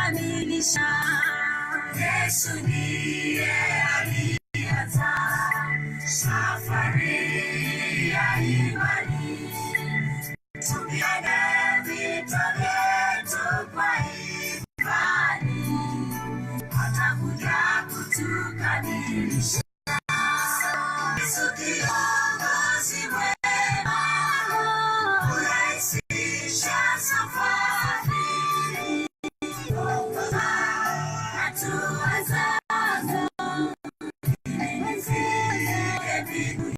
Kutukamilisha. Yesu ndiye alianza safari ya imani. Tupigane vita vyetu kwa imani, atakuja kutukamilisha. Yesu kiongozi mwema, hurahisisha safari. Ongoza hatua zangu ili nifike mbinguni.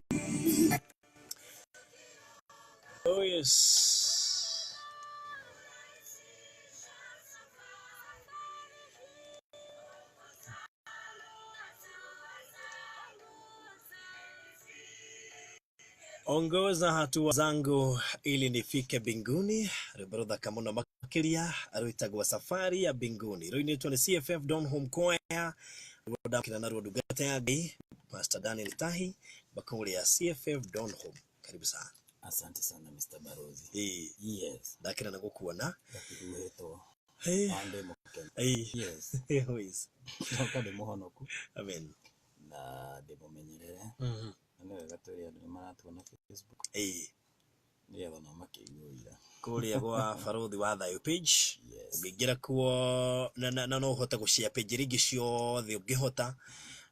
Oh yes. Ongoza hatua zangu ili nifike mbinguni. Rwĩmbo rũthaka mũno makĩria rwĩtagwo Safari ya Mbinguni, rũinĩtwo nĩ CFF Donholm Choir. Ruo ndakĩra naruo ndungata ya Ngai Pastor Daniel Tahi bakũrĩa CFF Donholm. Karibu sana. Asante sana, Mr. Barozi. Ĩĩ. Yes. Ndakĩra na gũkuona. Gakĩhuhĩtwo. Hey. Na ndĩ mũkenu. Ĩĩ. Yes. Yes. Ndoka ndĩ mũhonoku Amen. na ndĩ mũmenyerere. Na nĩ wega twĩre andũ nĩ maratuona Facebook nĩgetha nao makĩigue ũira. Kũrĩa gwa Barothi wa Thayũ page. Yes. Ũngĩingĩra kuo na no ũhote gũshare page iria ingĩ ciothe ũngĩhota.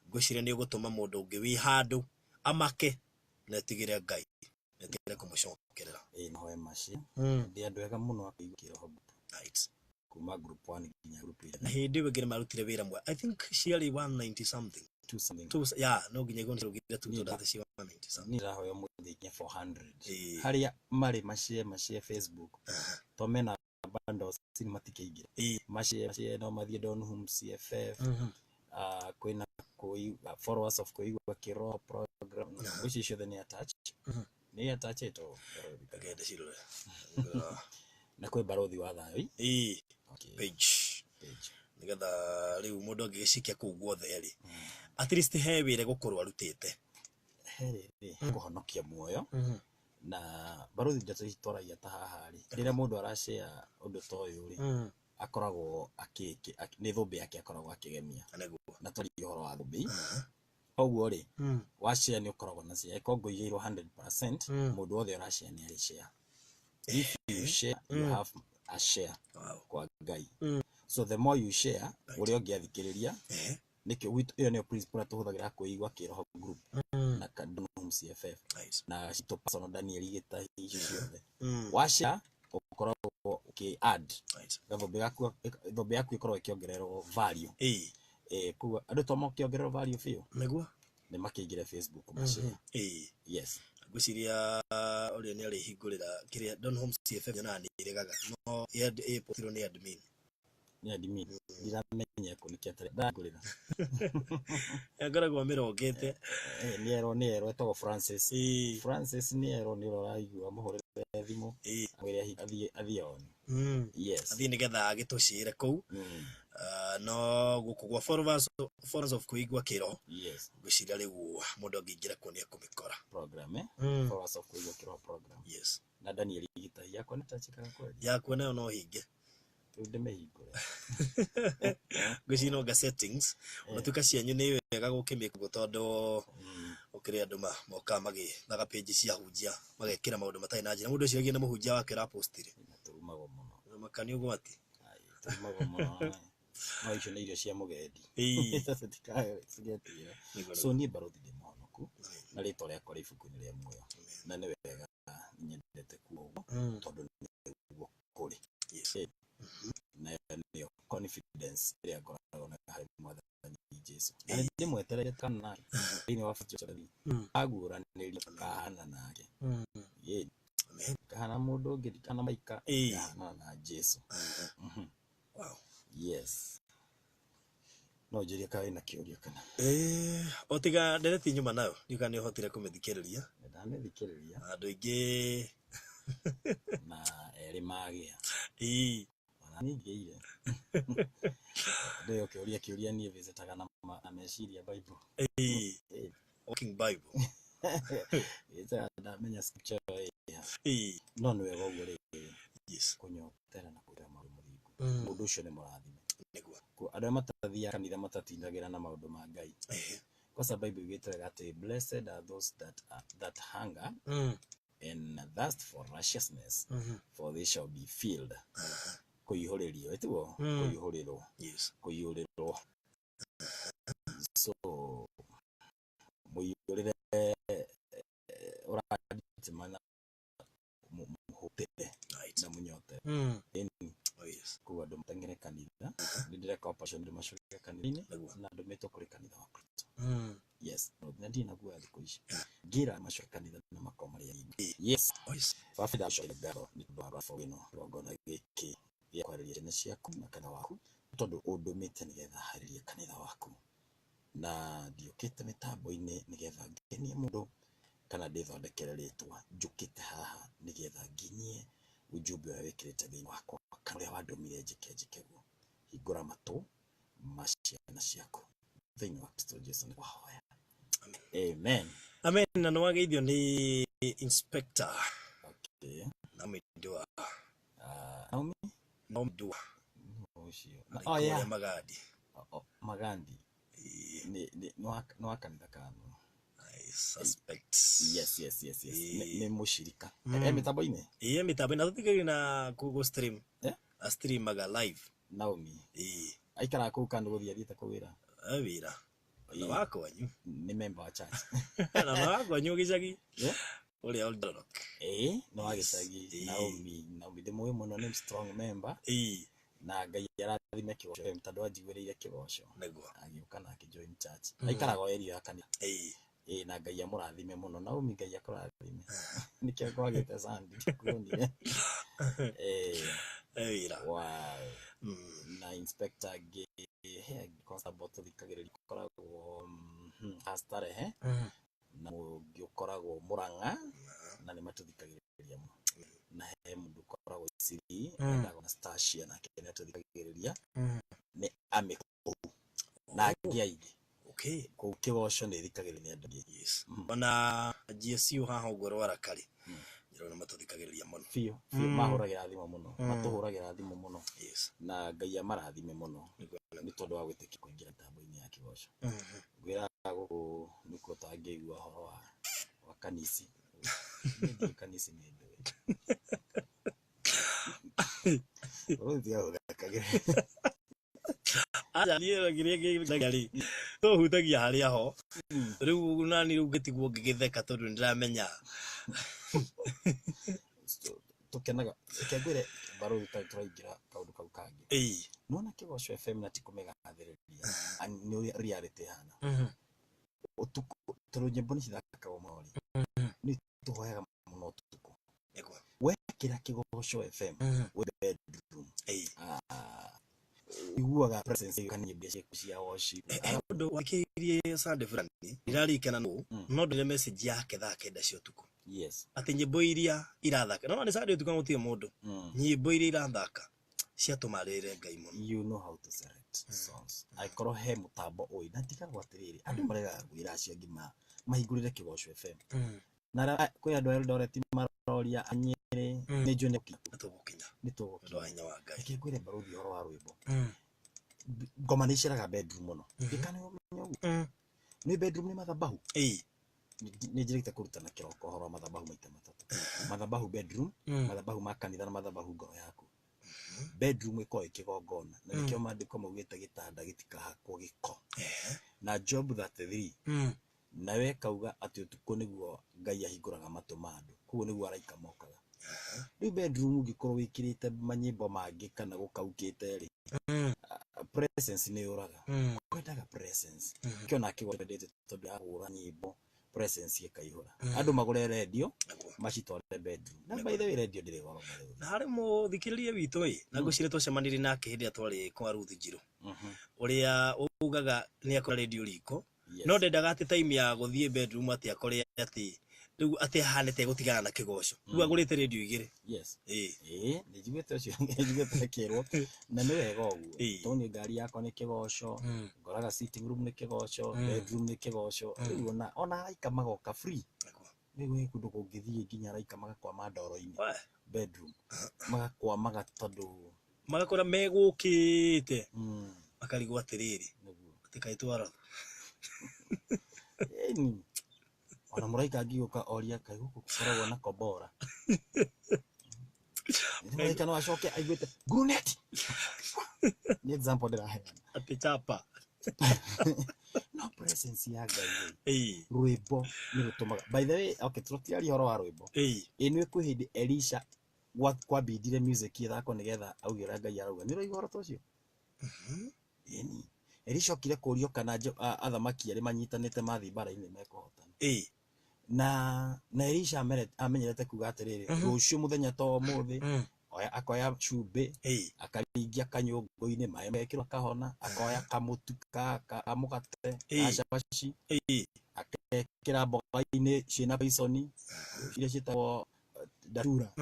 Ngwĩciria nĩ ũgũtũma mũndũ ũngĩ wĩ handũ amake na etigĩre Ngai na etigĩre kũmũcokerera. Ĩĩ, mahoe macio. Ndĩ andũ ega mũno a kũigua kĩroho kuma group 1 nginya group Na 11. hĩndĩ ĩyo ĩngĩ nĩ marutire wĩra mwe, I think ciarĩ 190 something. Two something. Two, yeah, no nginya igũrũ nĩciaugire two. Niĩ tondũ ci 190 something. Niĩ ndĩrahoya ũmũthĩ nginya 400. Ĩĩ. Harĩa marĩ mashare mashare Facebook. To mena bundles nĩ matikĩingĩra. Mashare mashare no mathiĩ Donholm CFF. Kwĩna followers of kũigua kĩroho program. Icio ciothe nĩ attach. Nĩ attachĩtwo. Reke ndĩcirore. Na kwĩ Barothi wa Thayũ. Ĩĩ. Okay. Page. Page. Nĩgetha rĩu mũndũ angĩgĩcikia kũu guothe rĩ, at least he wĩra gũkorwo arutĩte. He rĩrĩ kũhonokia muoyo na barothi ndeto ici twaragia ta haha rĩ, rĩrĩa mũndũ arashare ũndũ ta ũyũ rĩ, akoragwo nĩ thũmbĩ yake akoragwo akĩgemia. Nĩguo. Na twaria ũhoro wa thũmbĩ, koguo rĩ, wa share nĩ ũkoragwo na share ĩkorwo ngũigĩirwo 100%, mũndũ wothe ũrashare nĩ arĩ share. If you share, you have a share kwa Ngai. So the more you share, ũrĩa ũngĩ athikĩrĩria. Nĩkĩo gwitũ ĩyo nĩyo principle ĩrĩa tũhũthagĩra kũigua kĩroho group na Donholm CFF na citũ personal Daniel Gĩtahi, icio ciothe. Wa share ũkoragwo ũkĩ add gathũmbĩ gaku, thũmbĩ yaku ĩkoragwo ĩkĩongererwo value. Koguo andũ to makĩongererwo value biũ. Nĩguo. Nĩ makĩingĩre Facebook mashare. Yes. Ngwĩciria ũrĩa nĩ arĩhingũrĩra kĩrĩa Donholm CFF nyonaga nĩ ĩregaga no ĩpotirwo nĩ admin. Nĩ admin, ndiramenya kũ nĩkĩ atarĩ ndangũrĩra. Ngoragwo mĩrongete. Nĩ erwo etagwo Francis. Francis nĩ erwo, nĩ ũrĩa ũraigua, mũhũrĩre thimũ amwĩre athiĩ on. Yes. Athiĩ nĩgetha agĩtũcĩre kũu. Ah, no gũkũ gwa followers of kũigua kĩroho, ngwĩciria rĩu mũndũ angĩingĩra kuo nĩ ekũmĩkora. Program, followers of kũigua kĩroho program. Yes. Na Daniel Gitahi yakwa nĩ tachikaga kweli. Yakua nayo no hinge. Rĩu ndĩmĩhingũre. Ngwĩciria no nga settings unatuĩka cianyu nĩ wega gũkĩmĩka ũguo tondũ ũkĩrĩ andũ mokaga magĩthaga page cia hunjia magekĩra maũndũ matarĩ na njĩra, mũndũ eciragia nĩ mũhunjia wake ũrapostire. Na tũrumagwo mũno. Maka nĩ ũgwati. Ai, tũrumagwo mũno, no icio nĩ irio cia mũgendi. Tũtikagetigĩra. So niĩ barothi ndĩ mũhonoku na rĩtwa rĩakwa rĩ ibuku-inĩ rĩa muoyo, na nĩ wega nyendete kuga ũguo tondũ nĩguo kũrĩ. Nayo nĩyo confidence ĩrĩa ngoragwo nayo harĩ Mwathani Jesu, na nĩ ndĩmwetereire kana nake thĩinĩ wa future aguũranĩrio kahana nake. Ĩĩ. Amen. Kahana mũndũ ũngĩ kana maika kahana na Jesu. Yes, no njũrie kana wĩna kĩũria kana? O tiga ndereti nyuma nayo ndiũĩ kana nĩ ũhotire kũmĩthikĩrĩria. Ndamĩthikĩrĩria. Andũ aingĩ Na erĩ magĩa. Ona ningĩire ndĩyo kĩũria kĩũria, niĩ visitaga na meciria Bible. Walking Bible. Visitaga ndamenya scripture ĩyo ĩha. No nĩ wega ũguo rĩrĩ kũnyotera na kũrĩa maũndũ mũthingu, mũndũ ũcio nĩ mũrathime. Nĩguo. Andũ arĩa matathiaga kanitha matatindagĩra na maũndũ ma Ngai. Kwanza Bible ugĩte wega atĩ blessed are those that hunger and thirst for righteousness, for they shall be filled. Kũihũrĩrio, ĩtiguo? Kũihũrĩrwo. Yes. Kũiyũrĩrwo. So mũiyũrĩre ũratimana mũhũtĩre Right. na mũnyote. Ĩni. Oh, yes. Koguo andũ mateng'ere kanitha, nĩ ndĩreka operation andũ macoke kanitha-inĩ Nĩguo. na andũ metwo kũrĩ kanitha wa Kristo. Yes, na ndirĩ na guoya thikũ ici. Ngĩra macoke kanitha na makorwo marĩ aingĩ. Yes. Oh, yes. Baba ndacokia ngatho nĩ tondũ wa platform ĩno, kĩgongona gĩkĩ gĩa kwarĩria ciana ciaku na kanitha waku, tondũ ũndũmĩte nĩgetha harĩrie kanitha waku, na ndiũkĩte mĩtambo-inĩ nĩgetha ngenie mũndũ kana ndĩthondekere rĩtwa, njũkĩte haha nĩgetha nginyie ujumbe ũrĩa wĩkĩrĩte thĩinĩ wakwa kana ũrĩa wandũmire njĩke njĩke guo. Hingũra matũ ma ciana ciaku thĩinĩ wa Kristo Jesu nĩkwahoya. Amen. Amen. Na nĩ wageithio nĩ Inspector Okay. Naomi Ndua. Naomi? Naomi Ndua. Ũcio. Arĩ Oh, yeah. kũrĩa Magadi. Oh, Magandi. Nĩ wa kanitha kanu. I suspect. Yes, yes, yes, yes. Nĩ mũcirika. Mĩtambo-inĩ? Ĩĩ, mĩtambo-inĩ. Na tũtigagĩrĩria na Google stream. Eh? A streamaga live. Naomi. Ĩĩ. Aikaraga kũu kana gũthiĩ athiĩte kũu wĩra? Wĩra. Na wa kwanyu. Nĩ member wa church. Na wa kwanyu gĩcagi. Yeah. Ũrĩa Oldorok. Ĩĩ, nĩ wa gĩcagi. Ĩĩ. Naomi, Naomi ndĩmũĩ mũno, nĩ strong member. Ĩĩ. Na Ngai arathime Kĩgoco FM tondũ anjiguĩrĩire Kĩgoco. Nĩguo. Agĩũka na akĩ join church. Aikaraga o area ya kanitha. Ĩĩ. Ĩĩ, na Ngai amũrathime mũno. Naomi, Ngai akũrathime. Nĩkĩo kwagĩte Sunday, ndikuonire. Ĩĩ. Wĩra. Wow. Na inspector angĩ, he constable tũthikagĩrĩria ũkoragwo Starehe, na mũngĩ ũkoragwo Murang'a, na nĩ matũthikagĩrĩria mũno. Na he mũndũ ũkoragwo Isiri, etagwo Anastasia, nake nĩ atũthikagĩrĩria. Nĩ amĩkũu. Na angĩ aingĩ. Okay. Kũu Kĩgoco nĩ ĩthikagĩrĩria nĩ andũ aingĩ. Yes. Ona GSU haha ũguo Rwarakari. Ndĩrona matũthikagĩrĩria mũno. Biũ, biũ, mahũragĩra thimũ mũno. Matũhũragĩra thimũ mũno. Yes. Na Ngai amarathime mũno. Nĩ tondũ wa gwĩtĩkia kũingĩra mĩtambo-inĩ ya Kĩgoco. Ngwĩraga gũkũ nĩkuo ũtangĩigua ũhoro wa kanisi. Niĩ ndiũĩ kanisi nĩ ndũĩ. Ũrũthi tiga gũthekagĩra. Aca, niĩ kĩrĩa kĩndagia rĩ, no hutagia harĩa ho. Rĩu nani rĩu ngĩtigwo ngĩgĩtheka tondũ nĩndĩramenya. Tũkenaga. Reke ngwĩre barũthi tondũ tũraingĩra kaũndũ kau kangĩ. Ĩĩ. Nĩwona Kĩgoco FM na ti kũmĩgathĩrĩria, nĩ ũrĩa reality ĩhana. Ũtukũ, tondũ nyĩmbo nĩ cithakagwo mũno rĩ, nĩ tũhoyaga mũno ũtukũ. Nĩguo. Wekĩra Kĩgoco FM wĩ bedroom. Ĩĩ. Ũiguaga presence ĩyo kana nyĩmbo ciaku cia worship. Ũndũ wakĩirie Sunday fulani, ndirarikana nũ, no ndonire message yake thaa 9 cia ũtukũ. Yes. Atĩ nyĩmbo iria irathaka. No nĩ Sunday ũtukũ gũtirĩ mũndũ. Nyĩmbo iria irathaka ciatũma arĩrĩre Ngai mũno. You know how to select songs. Angĩkorwo he mũtambo ũĩ, na ndigagwo atĩrĩrĩ, andũ maregaga kwĩra acio angĩ mahingũrĩre Kĩgoco FM. Na kwĩ andũ a Eldoret maroria a Nyĩrĩ, nĩ njũĩ nĩ Nĩ tũgũkinya. Nĩ tũgũkinya. Ũndũ wa hinya wa Ngai. Reke ngwĩre barũthi ũhoro wa rwĩmbo. Ngoma nĩ iceraga bedroom mũno. Gĩka nĩ ũmenye ũguo. Nĩ bedroom nĩ mathabahu. Ĩĩ. Nĩ njĩrĩte kũrutana kĩroko ũhoro wa mathabahu maita matatũ. Mathabahu bedroom, mathabahu ma kanitha na mathabahu ngoro yaku. Bedroom ĩkoragwo ĩ kĩgongona, na nĩkĩo maandĩko maugĩte gĩtanda gĩtikahakwo gĩko. Na Job 33, nawe kauga atĩ ũtukũ nĩguo Ngai ahingũraga matũ ma andũ, koguo nĩguo araika mokaga. Rĩu bedroom ũngĩkorwo wĩkĩrĩte manyĩmbo mangĩ kana gũkaukĩte rĩ, presence nĩ yũraga. Kwendaga presence. Nĩkĩo nake wendete tondũ yahũra nyĩmbo presence ĩkaihũra. Andũ magũre radio macitware bedroom. Na by the way radio ndĩrĩ goro barũthi. Na harĩ mũthikĩrĩria witũ ĩ, na ngwĩciria twacemanirie nake hĩndĩ ĩrĩa twarĩ kwa Ruth Njirũ, ũrĩa ugaga nĩ akora radio riko, no ndendaga atĩ time ya gũthiĩ bedroom atĩ akore atĩ rĩu atĩ ahanĩte gũtigana na kĩgoco. Rĩu agũrĩte radio igĩrĩ. Yes. Ĩĩ. Ĩĩ, nĩ njiguĩte ũcio, nĩ njiguĩte akĩrwo. Na nĩ wega ũguo. Tondũ niĩ ngari yakwa nĩ kĩgoco, ngoraga sitting room nĩ kĩgoco, bedroom nĩ kĩgoco. Rĩu ona araika magoka free. Rĩu gwĩ kũndũ kũngĩthiĩ nginya araika magakwama ndoro-inĩ. We. Bedroom. Magakwamaga tondũ Magakora megũkĩte makarigwo atĩrĩrĩ, Nĩguo. atĩ kaĩ twaratha. Ĩni. Ona mũraika angĩũka oria kaĩ gũkũ gũkoragwo na kombora. Nĩ mũraika no acoke aiguĩte guruneti. Nĩ example ndĩraheana. Atĩ chapa. No presence ya Ngai rĩ, Ĩĩ. rwĩmbo nĩ rũtũmaga. By the way, okay, tũtiaria ũhoro wa rwĩmbo. Ĩĩ. Ĩ nĩ kwĩ hĩndĩ Elisha kwambindire music ĩthakwo nĩgetha auge ũrĩa Ngai arauga. Nĩ ũraigua ũhoro ta ũcio? Ĩni. Elisha okire kũrio kana athamaki erĩ manyitanĩte mathiĩ mbara-inĩ mekũhotana. Ĩĩ. Na Elisha amenyerete kuga atĩrĩrĩ, rũciũ mũthenya ta ũmũthĩ, akoya cumbĩ, Ĩĩ. akaringia kanyũngũ-inĩ, maĩ mekĩrwo akahona, akoya kamũtu ka mũgate, Ĩĩ. ka cabaci, Ĩĩ. akekĩra mboga-inĩ ciĩna poison, iria ciĩtagwo datura.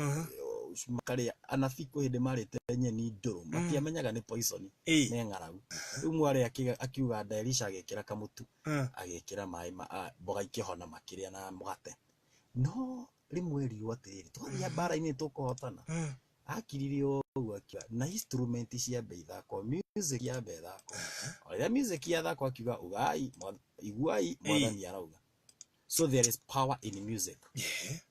Makarĩa anabii kwĩ hĩndĩ marĩte nyeni ndũrũ, matiamenyaga nĩ poison, Ĩĩ. nĩ ng'aragu. Rĩu mwarĩ akiuga nda Elisha agĩkĩra kamũtu, agĩkĩra maĩ mboga ikĩhona makĩrĩa na mũgate. No rĩmwe riũ atĩrĩrĩ, twathiĩ mbara-inĩ tũkũhotana. Akirire ũguo akiuga, na instrument ciambe ithakwo, music yambe ithakwo. O rĩrĩa music yathakwo akiuga, ugai, iguai, mwathani arauga. So there is power in music. Yeah.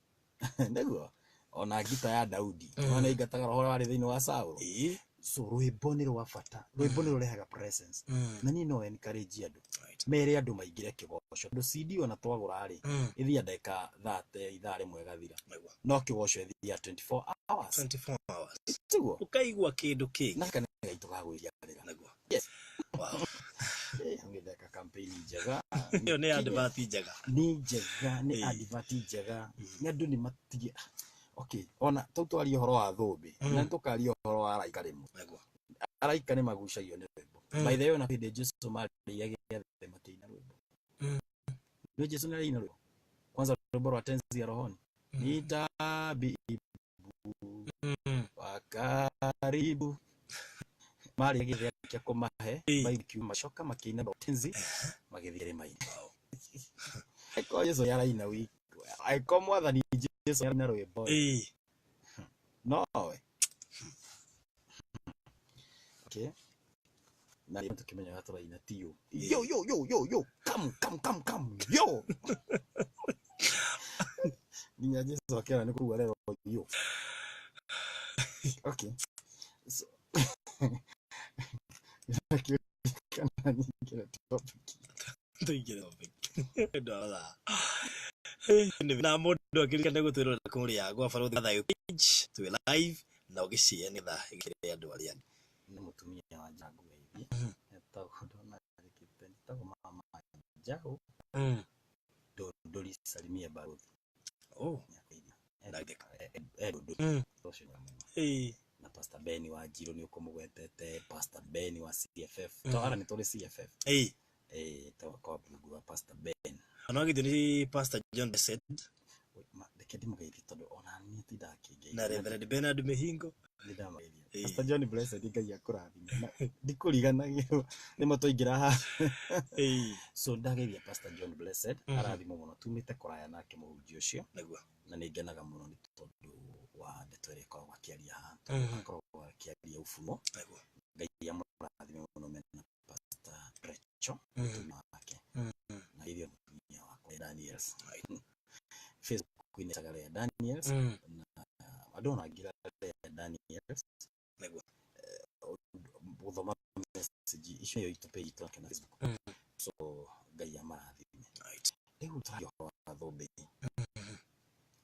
Nĩguo ona ngita ya Daudi ona ingataga roho ũrĩa warĩ thĩinĩ wa Saũlũ. Ĩĩ. So rwĩmbo nĩ rwa bata, rwĩmbo nĩ rũrehaga presence. Na niĩ no encourage andũ Right. mere andũ maingĩre kĩgoco, tondũ CD ona twagũra rĩ, ĩthiaga ndagĩka 30, ithaa rĩmwe ĩgathira. Nĩguo. No kĩgoco ĩthiaga 24 hours. 24 hours. Tiguo? Ũkaigua kĩndũ kĩngĩ. Na kana gaitũ ga gwĩciarĩra. Nĩguo. Yes. Wow. Ngĩtheka campaign njega. Ĩyo nĩ advert njega. Nĩ njega, nĩ Ĩĩ. advert njega. Nĩ andũ nĩ matige. Okay, ona tau twarie ũhoro wa thũmbĩ, na nĩtũkaria ũhoro wa araika rĩmwe. Nĩguo. Araika nĩ magucagio nĩ rwĩmbo. By the way, ona hĩndĩ Jesũ marĩia gĩathĩ makĩina rwĩmbo. Nĩ Jesũ nĩ araina rwĩmbo. Kwanza rwĩmbo rwa tenzi ya rohoni. Ni tabibu wa karibu. Marĩ gĩathĩ kĩa kũmahe, maikiuma macoka makĩina rwĩmbo tenzi, magĩthiĩ irĩma-inĩ. Angĩkorwo Jesũ nĩ araina wiki, angĩkorwo mwathani Jesũ nĩ araina rwĩmbo rĩ, Ĩĩ. nowe. Okay. Na nĩ tũkĩmenyaga tũraina ti yo. Yo yo yo yo yo, come come come come yo. Nginya Jesũ akĩona nĩ kũigua rero yo. Okay. So kana nyingĩre topic. Tũingĩre topic. Ndwara. Na mũndũ akĩririkane gũtwĩrorera kũrĩa gwa Barũthi wa Thayũ page, twĩ live na ũgĩshare nĩgetha ĩgĩkĩre andũ arĩa angĩ. Nĩ mũtumia wa Njangu Geithie. Etagwo ndona andĩkĩte etagwo Mama Njaũ Ndũndũri Salimia Barũthi. Oh. Nĩageithia. Ndagĩka. Ndũndũri. Ũcio nĩ mũno. Ĩĩ. Na Pastor Ben wa Njirũ nĩ ũkũmũgwetete, Pastor Ben wa CFF. Twara nĩ tũrĩ CFF. Ĩĩ. Kwa Mungu wa Pastor Ben. Ona wagithio nĩ Pastor John Blessed Reke ndĩmũgeithie tondũ ona niĩ tindakĩngeithia. na Reverend Bernard Mihingo. Nĩ ndamageithia. Ĩĩ. Pastor John Blessed Ngai akũrathime. Na ndikũriganagĩrwo nĩmo twaingĩra haha. Ĩĩ. So ndageithia Pastor John Blessed, arathimwo mũno, tumĩte kũraya nake mũhunjia ũcio. Nĩguo. Na nĩ ngenaga mũno nĩ tondũ wa ndeto ĩrĩa ĩkoragwo akĩaria haha, tondũ akoragwo akĩaria ufunuo. Nĩguo. Ngai amũrathime mũno mena Pastor Rachel, mũtumia wake. Na ithuĩ mũtumia wakwa Daniels. Facebook-inĩ ĩtaga Lea Daniels, na andũ ona angĩ Lea Daniels. Nĩguo. Gũthoma message icio nĩyo itũ page itũ yake na Facebook. So Ngai amarathime. Right. Rĩu tũraria ũhoro wa thũmbĩ.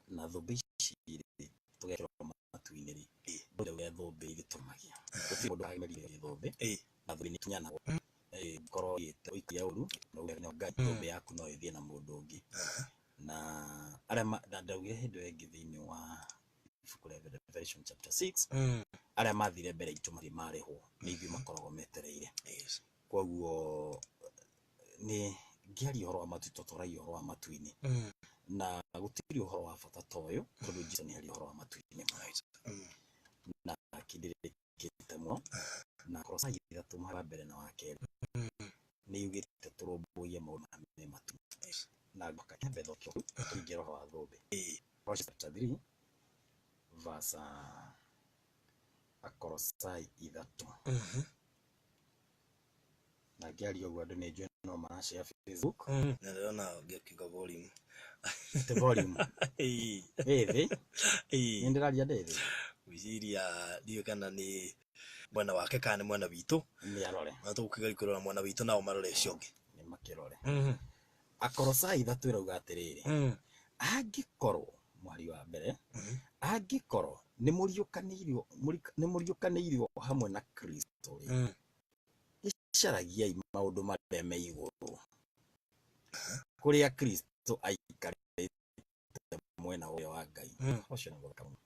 Na thũmbĩ ici rĩ, tũgekĩrwo matu-inĩ rĩ, ndũrĩa thũmbĩ ithĩtũmagia. Gũtirĩ mũndũ ũragemeria thũmbĩ. Ĩĩ. Na thũmbĩ nĩ ĩtunyanagwo. Korwo ũgĩte ũikia ũru, na uge nĩ Ngai, thũmbĩ yaku no ĩthiĩ na mũndũ ũngĩ. Na arĩa na ndaugire hĩndĩ ĩyo ĩngĩ thĩinĩ wa ibuku rĩa Revelation chapter 6, arĩa mathire mbere itũ matirĩ marĩhwo, nĩ ithuĩ makoragwo metereire. Yes. Koguo nĩ ngĩaria ũhoro wa matu, tũtwaragia ũhoro wa matu-inĩ. Na gũtirĩ ũhoro wa bata ta ũyũ, tondũ Jesũ nĩ aria ũhoro wa matu-inĩ mũno. Right. Na kĩndĩrĩkĩte mũno. Na Kolosai ithatũ mũhari wa mbere na wa kerĩ nĩ yugĩte tũrũmbũiye maũndũ me matu. Yes. Na ngoka nyambe thokio tũingĩre ũhoro wa thũmbĩ. Colossians chapter 3 verse Akolosai 3. Na ngĩaria ũguo andũ nĩ njũĩ no marashare Facebook. Na ndĩrona ngĩkiuga volume. The volume. Ĩĩ. Ĩ thĩ. Ĩĩ. Nĩ ndĩraria ndĩ thĩ. Gwĩciria ndiũĩ kana nĩ mwena wake kana nĩ mwena witũ. Nĩ arore. Na tũgũkĩgeria kũrora mwena witũ nao marore ũcio ũngĩ. Nĩ makĩrore. Akolosai 3 ĩrauga atĩrĩrĩ. Angĩkorwo mwari wa mbere, angĩkorwo nĩ mũriũkanĩirio hamwe na Kristo rĩ, gĩcaragiai maũndũ marĩa me igũrũ, kũrĩa Kristo aikarĩte mwena ũrĩa wa Ngai. Ũcio nĩ mũthaka mũno.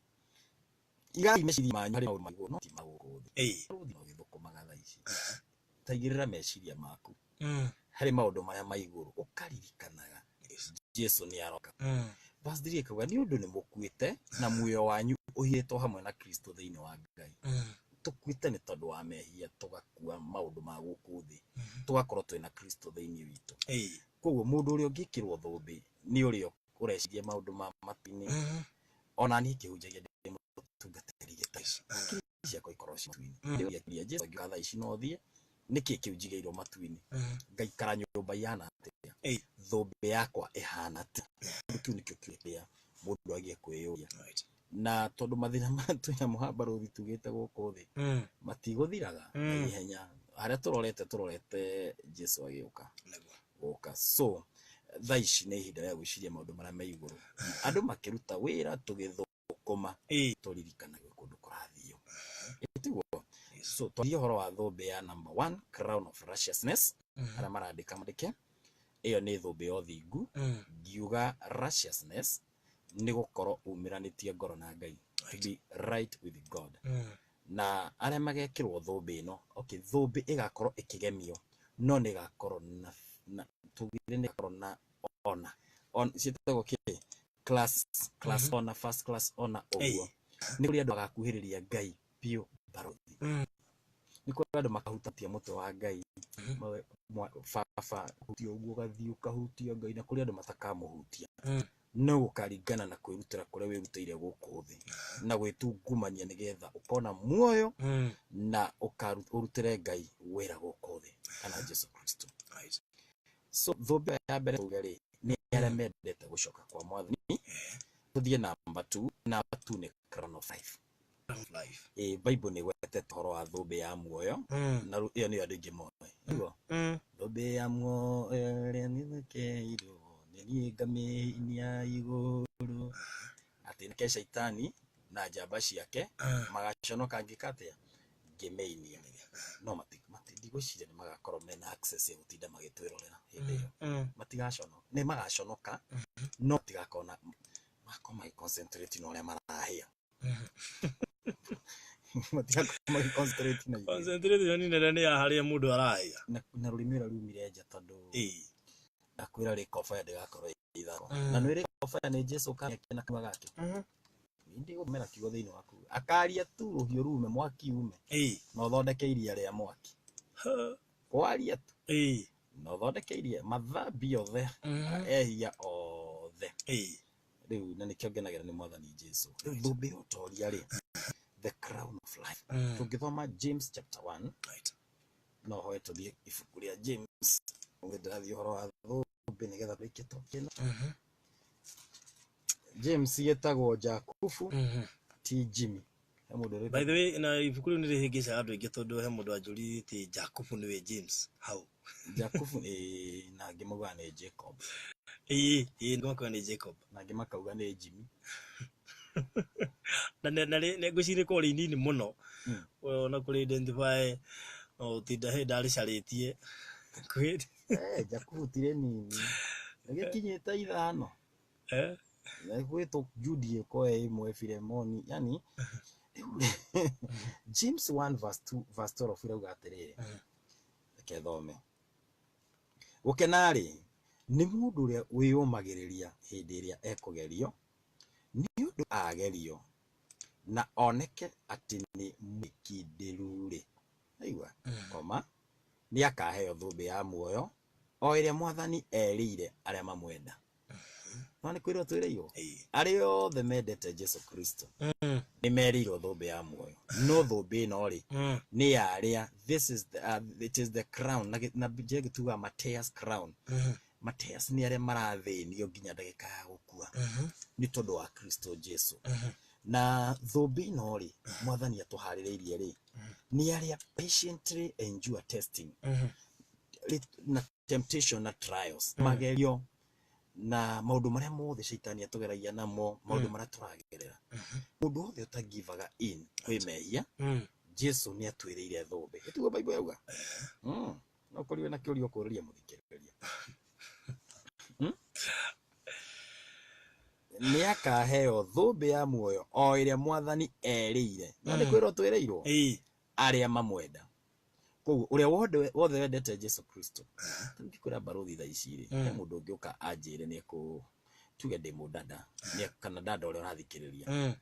Igai meciria manyu harĩ maũndũ ma igũrũ, no ti ma gũkũ thĩ. Rũthi no gĩthũkũmaga thaa ici. Taigĩrĩra meciria maku harĩ maũndũ marĩa ma igũrũ, ũkaririkanaga Jesu nĩ aroka. Verse 3 ĩkauga nĩ ũndũ nĩ mũkuĩte na muoyo wanyu ũhithĩtwo hamwe na Kristo thĩinĩ wa Ngai. Tũkuĩte nĩ tondũ wa mehia, tũgakua maũndũ ma gũkũ thĩ, tũgakorwo twĩna Kristo thĩinĩ witũ. Koguo mũndũ ũrĩa ũngĩkĩrwo thũmbĩ nĩ ũrĩa ũreciria maũndũ ma matu-inĩ. Ona niĩ ngĩhunjagia ndĩ mũtungatĩri gĩtarĩ. Hakiri ciakwa ikorwo ci matu-inĩ. Ndĩũria Jesu angĩũka thaa ici no thiĩ, nĩkĩ kĩu njigĩirwo matu-inĩ? Ngaikara nyũmba ihana atĩa? Thũmbĩ yakwa ĩhana atĩa? Kĩndũ kĩu nĩkĩo kĩrĩa mũndũ agiĩ kwĩyũria. Na tondũ mathĩna maya twĩna mũhamba rũthi tugĩte gũkũ thĩ, matigũthiraga na ihenya. Harĩa tũrorete Jesu agĩũka. Gũka. So thaa ici nĩ ihinda rĩa gwĩciria maũndũ marĩa me igũrũ. Andũ makĩruta wĩra tũgĩthũkũma, tũririkanage kũndũ kũrathiĩ. Tiguo? So twaria ũhoro wa thũmbĩ ya number 1, crown of righteousness. Arĩa marandĩka mandĩke. Ĩyo nĩ thũmbĩ ya ũthingu. Ngiuga righteousness nĩ gũkorwo umĩranĩtie ngoro na Ngai. To be right with God. Na arĩa magekĩrwo thũmbĩ ĩno, okay, thũmbĩ ĩgakorwo ĩkĩgemio, no nĩ ĩgakorwo na tugire nĩ ĩgakorwo na honor. On, ciĩtagwo kĩ? Class, class honor, first class honor, ũguo. Nĩ kũrĩ andũ magakuhĩrĩria Ngai biũ barothi. Nĩ kũrĩ andũ makahutatia mũtwe wa Ngai. Baba, hutia ũguo ũgathiĩ ũkahutia Ngai, na kũrĩ andũ matakamũhutia. No gũkaringana na kwĩrutĩra kũrĩa wĩrutĩire gũkũ thĩ, na gwĩtungumania nĩgetha ũkona muoyo na ũrutĩre Ngai wĩra gũkũ thĩ kana Jesu Kristo. So thũmbĩ ya mbere tuge rĩ, nĩ arĩa mendete gũcoka kwa Mwathani. Tũthiĩ namba 2. Namba 2 nĩ crown of life. Bible nĩ ĩgwetete ũhoro wa thũmbĩ ya muoyo, na ĩyo nĩyo andũ aingĩ moĩ. Nĩguo? Thũmbĩ ya muoyo ĩrĩa nĩthekeirwo, nĩ niĩ ngamĩinia igũrũ. Atĩ nĩke Shaitani na njamba ciake magaconoka ngĩka atĩa? Ngĩmĩinia. No ndigwĩciria nĩ magakorwo mena access ya gũtinda magĩtwĩrorera hĩndĩ ĩyo. Matigaconoka. Nĩ magaconoka, no matigakorwo na, magakorwo magĩconcentrate na ũrĩa marahĩa. Matigakorwo magĩconcentrate na ithuĩ. Concentrate nĩ nene nĩ ya harĩa mũndũ arahĩa. Na rũrĩmĩ rũrĩa rumire nja tondũ ndakwĩra Lake of Fire ndĩgakorwo ĩ ithako. Na nĩ Lake of Fire nĩ Jesu ũkaria na kanua gake. Ndigũmera kiugo thĩinĩ waku. Akaria tu rũhiũ rume, mwaki ume. Na ũthondeke iria rĩa mwaki. Kwaria tu. Na ũthondeke iria, mathambi othe, ehia othe. Rĩu na nĩkĩo ngenagĩra nĩ Mwathani Jesu. Rĩu thũmbĩ ya ũtoria rĩ, the crown of life. Tũngĩthoma James chapter 1, no hoe tũthiĩ ibuku rĩa James. Ũngĩ ndĩrathiĩ ũhoro wa thũmbĩ nĩgetha tũrĩkie topic ĩno. James yetagwo Jakubu, ti Jimmy. He mũndũ ũrĩ By the way, na ibuku rĩu nĩ rĩhĩngĩcaga andũ aingĩ tondũ he mũndũ anjũririe atĩ Jakubu nĩwe James hau. Jakubu, na angĩ maugaga nĩ Jacob. Ĩĩ, nĩ makauga nĩ Jacob. Na angĩ makauga nĩ Jimmy. Na nĩ ngwĩciria rĩkoragwo rĩ inini mũno. Ona kũrĩ identify, no ũtinda hĩndĩ ndarĩcarĩtie. Kwĩ Jakubu ti rĩnini. Rĩgĩkinyĩte 5. Gwĩtwo Jude ĩkorwo ĩ ĩmwe, Filemoni, yani, James 1 verse 2 verse 12 ĩrauga atĩrĩrĩ. Reke thome. Gũkena-rĩ, nĩ mũndũ ũrĩa wĩyũmagĩrĩria hĩndĩ ĩrĩa ekũgerio, nĩ ũndũ agerio na oneke atĩ nĩ mwĩkindĩru-rĩ. Aigua? Koma, nĩ akaheo thũmbĩ ya muoyo o ĩrĩa Mwathani erĩire arĩa mamwenda. No nĩ kwĩrwo twĩrĩirwo? Arĩa othe mendete Jesu Kristo. Nĩ merĩirwo thũmbĩ ya muoyo, no thũmbĩ ĩno rĩ, nĩ ya arĩa, this is the, it is the crown, na Bibilia ĩgĩtuga Mateus crown. Mateus nĩ arĩa marathĩnio nginya ndagĩka ya gũkua nĩ tondũ wa Kristo Jesu. Na thũmbĩ ĩno rĩ, mwathani atũharĩrĩirie rĩ, nĩ arĩa patiently endure testing na temptation na trials, magerio na maũndũ marĩa mothe caitani atũgeragia namo, maũndũ marĩa tũragerera. Mũndũ wothe ũtagivaga in kwĩ mehia, Jesu nĩ atwĩrĩire thũmbĩ. Ĩtiguo Bible yauga? No kũriwe na kĩũria ũkũrĩria mũthikĩrĩria. Nĩ akaheo thũmbĩ ya muoyo o ĩrĩa mwathani erĩire. No nĩ kwĩrwo twĩrĩirwo arĩa mamwenda. Koguo ũrĩa wothe wendete Jesu Kristo, ta rĩu ngĩkwĩra barothi thaa ici rĩ, he mũndũ ũngĩũka anjĩre nĩ ekũ, tuge ndĩ mũdada kana dada ũrĩa ũrathikĩrĩria,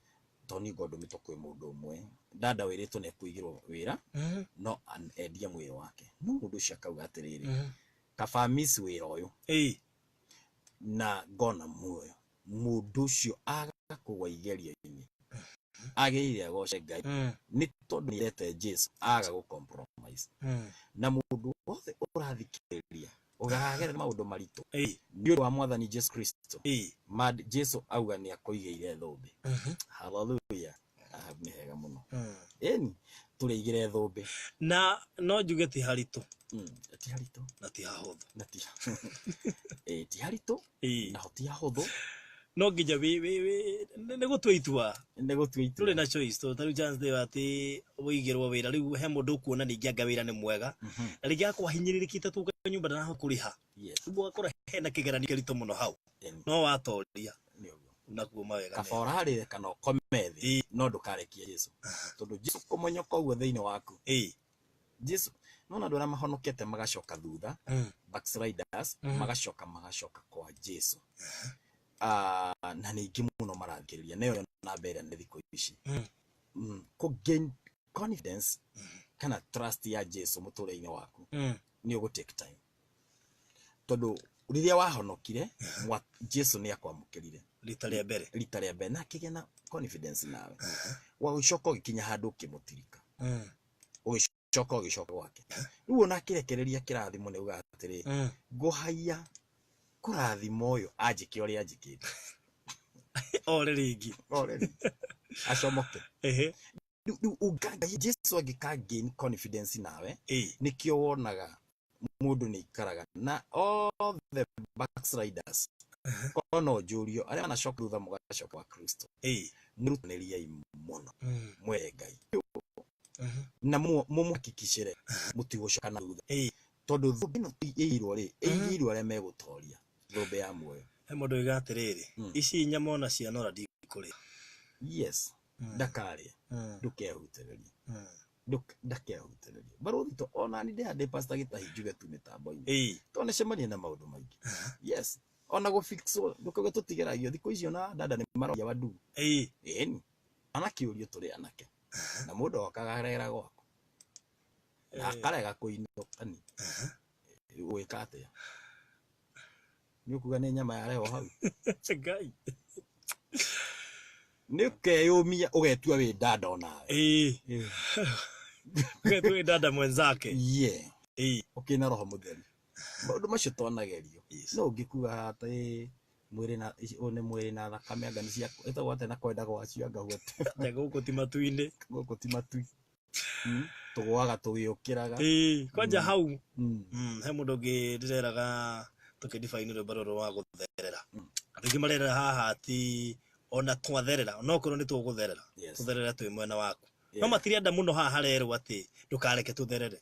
tondũ niĩ ngorwo ndũmĩtwo kwĩ mũndũ ũmwe, dada wĩrĩtwo nĩ ekũigĩrwo wĩra no endie mwĩrĩ wake, no mũndũ ũcio akauga atĩrĩrĩ, kaba miss wĩra ũyũ na ngona muoyo. Mũndũ ũcio aga kũgwa igerio-inĩ, agĩrĩire agoce Ngai nĩ tondũ nĩ endete Jesu, aga gũ compromise. Na mũndũ wothe ũrathikĩrĩria ũkagerera maũndũ maritũ nĩ ũndũ wa mwathani Jesu Kristo, Jesu auga nĩ akũigĩire thũmbĩ. Hallelujah. Ah, nĩ hega mũno. Ĩni tũrĩigĩre thũmbĩ. Na no njuge ti haritũ. Ti haritũ. Na ti hahũthũ. Na ti ti haritũ. Naho ti hahũthũ. No nginya nĩ gũtua itua. Nĩ gũtua itua. Tũrĩ na choice, tondũ ta rĩu chance ĩyo atĩ ũigĩrwo wĩra, rĩu he mũndũ ũkuona ningĩ anga wĩra nĩ mwega. Na rĩngĩ agakorwo ahinyĩrĩrĩkĩte tu nyũmba ndarahota kũrĩha. Rĩu ũgakora hena kĩgeranio kĩritũ mũno hau. No watoria. Nĩ ũguo. Nakuo mawega Kaba ũrarĩre kana ũkome thĩ, no ndũkarekie Jesu. Tondũ Jesu kũmonyoka ũguo thĩinĩ waku. Jesu, nona andũ arĩa mahonokete magacoka thutha, backsliders, magacoka kwa Jesu. Na nĩ aingĩ mũno marathikĩrĩria, na ĩyo namba ĩrĩa nĩ thikũ ici. Kũ gain confidence kana trust ya Jesu mũtũrĩre-inĩ waku nĩ ũgũ take time. Tondũ rĩrĩa wahonokire, Jesu nĩ akwamũkĩrire rita rĩa mbere. Rita rĩa mbere, na akĩgĩa na confidence nawe. Wagĩcoka ũgĩkinya handũ ũkĩmũtirika. Ũgĩcoka ũgĩcoka gwake. Rĩu ona akĩrekereria kĩrathimo nĩ auga atĩrĩ, ngũhaiya kũrathima ũyũ anjĩke ũrĩa anjĩkĩte. Ore rĩngĩ. Ore rĩngĩ. Acomoke. Rĩu Jesu angĩka gain confidence nawe, nĩkĩo wonaga mũndũ nĩ ikaraga na all the backsliders. Korwo no njũrio arĩa manacoka thutha mũgacoka kwa Kristo, mwĩrutanĩriei mũno, mwende Ngai na mũmũhakikicĩre mũtigũcoka na thutha. Tondũ thũmbĩ ĩno ĩigĩirwo rĩ, ĩigĩirwo arĩa megũtoria thũmbĩ ya muoyo. He mũndũ oiga atĩrĩrĩ, ici nyama ona cianora ndikũrĩa. Yes, ndakarĩe, ndũkehutĩrĩrie. Ndakehutĩrĩrie. Barũthi to ona ni ndĩ pastor Gĩtahi njuge tu mĩtambo-inĩ. To nĩcemania na maũndũ maingĩ. Yes. Ona gũfixwo, ndũkauge tũtigeragio thikũ ici ona dada nĩ maroria wandu. Ĩni. Anake ũrio tũrĩ anake. Na mũndũ okaga arera gwaku. Na akarega kũinũka ni. Ũgwĩka atĩa? Nĩ ũkuga nĩ nyama yarehwo hau? Ngai. Nĩ ũkeyũmia ũgetua wĩ dada onawe. Ũgetua wĩ dada mwenzake. Ũkĩna roho mũtheru. Maũndũ macio twanagerio. No ũngĩkuga atĩ mwĩrĩ na ũyũ nĩ mwĩrĩ na thakame anga nĩ cia ĩtagwo atĩa na kwenda gwacio anga gwete. Te gũkũ ti matu-inĩ. Gũkũ ti matu. Tũgũaga tũgĩũkĩraga. Kwanja hau. He mũndũ ũngĩ ndĩreraga tũkĩdefine rwĩmbo rũrũ rwa gũtherera. Andũ aingĩ marerera haha ati ona twatherera, no korwo nĩ tũgũtherera. Tũtherere twĩ mwena waku. No matirenda mũno haha harerwo atĩ ndũkareke tũtherere.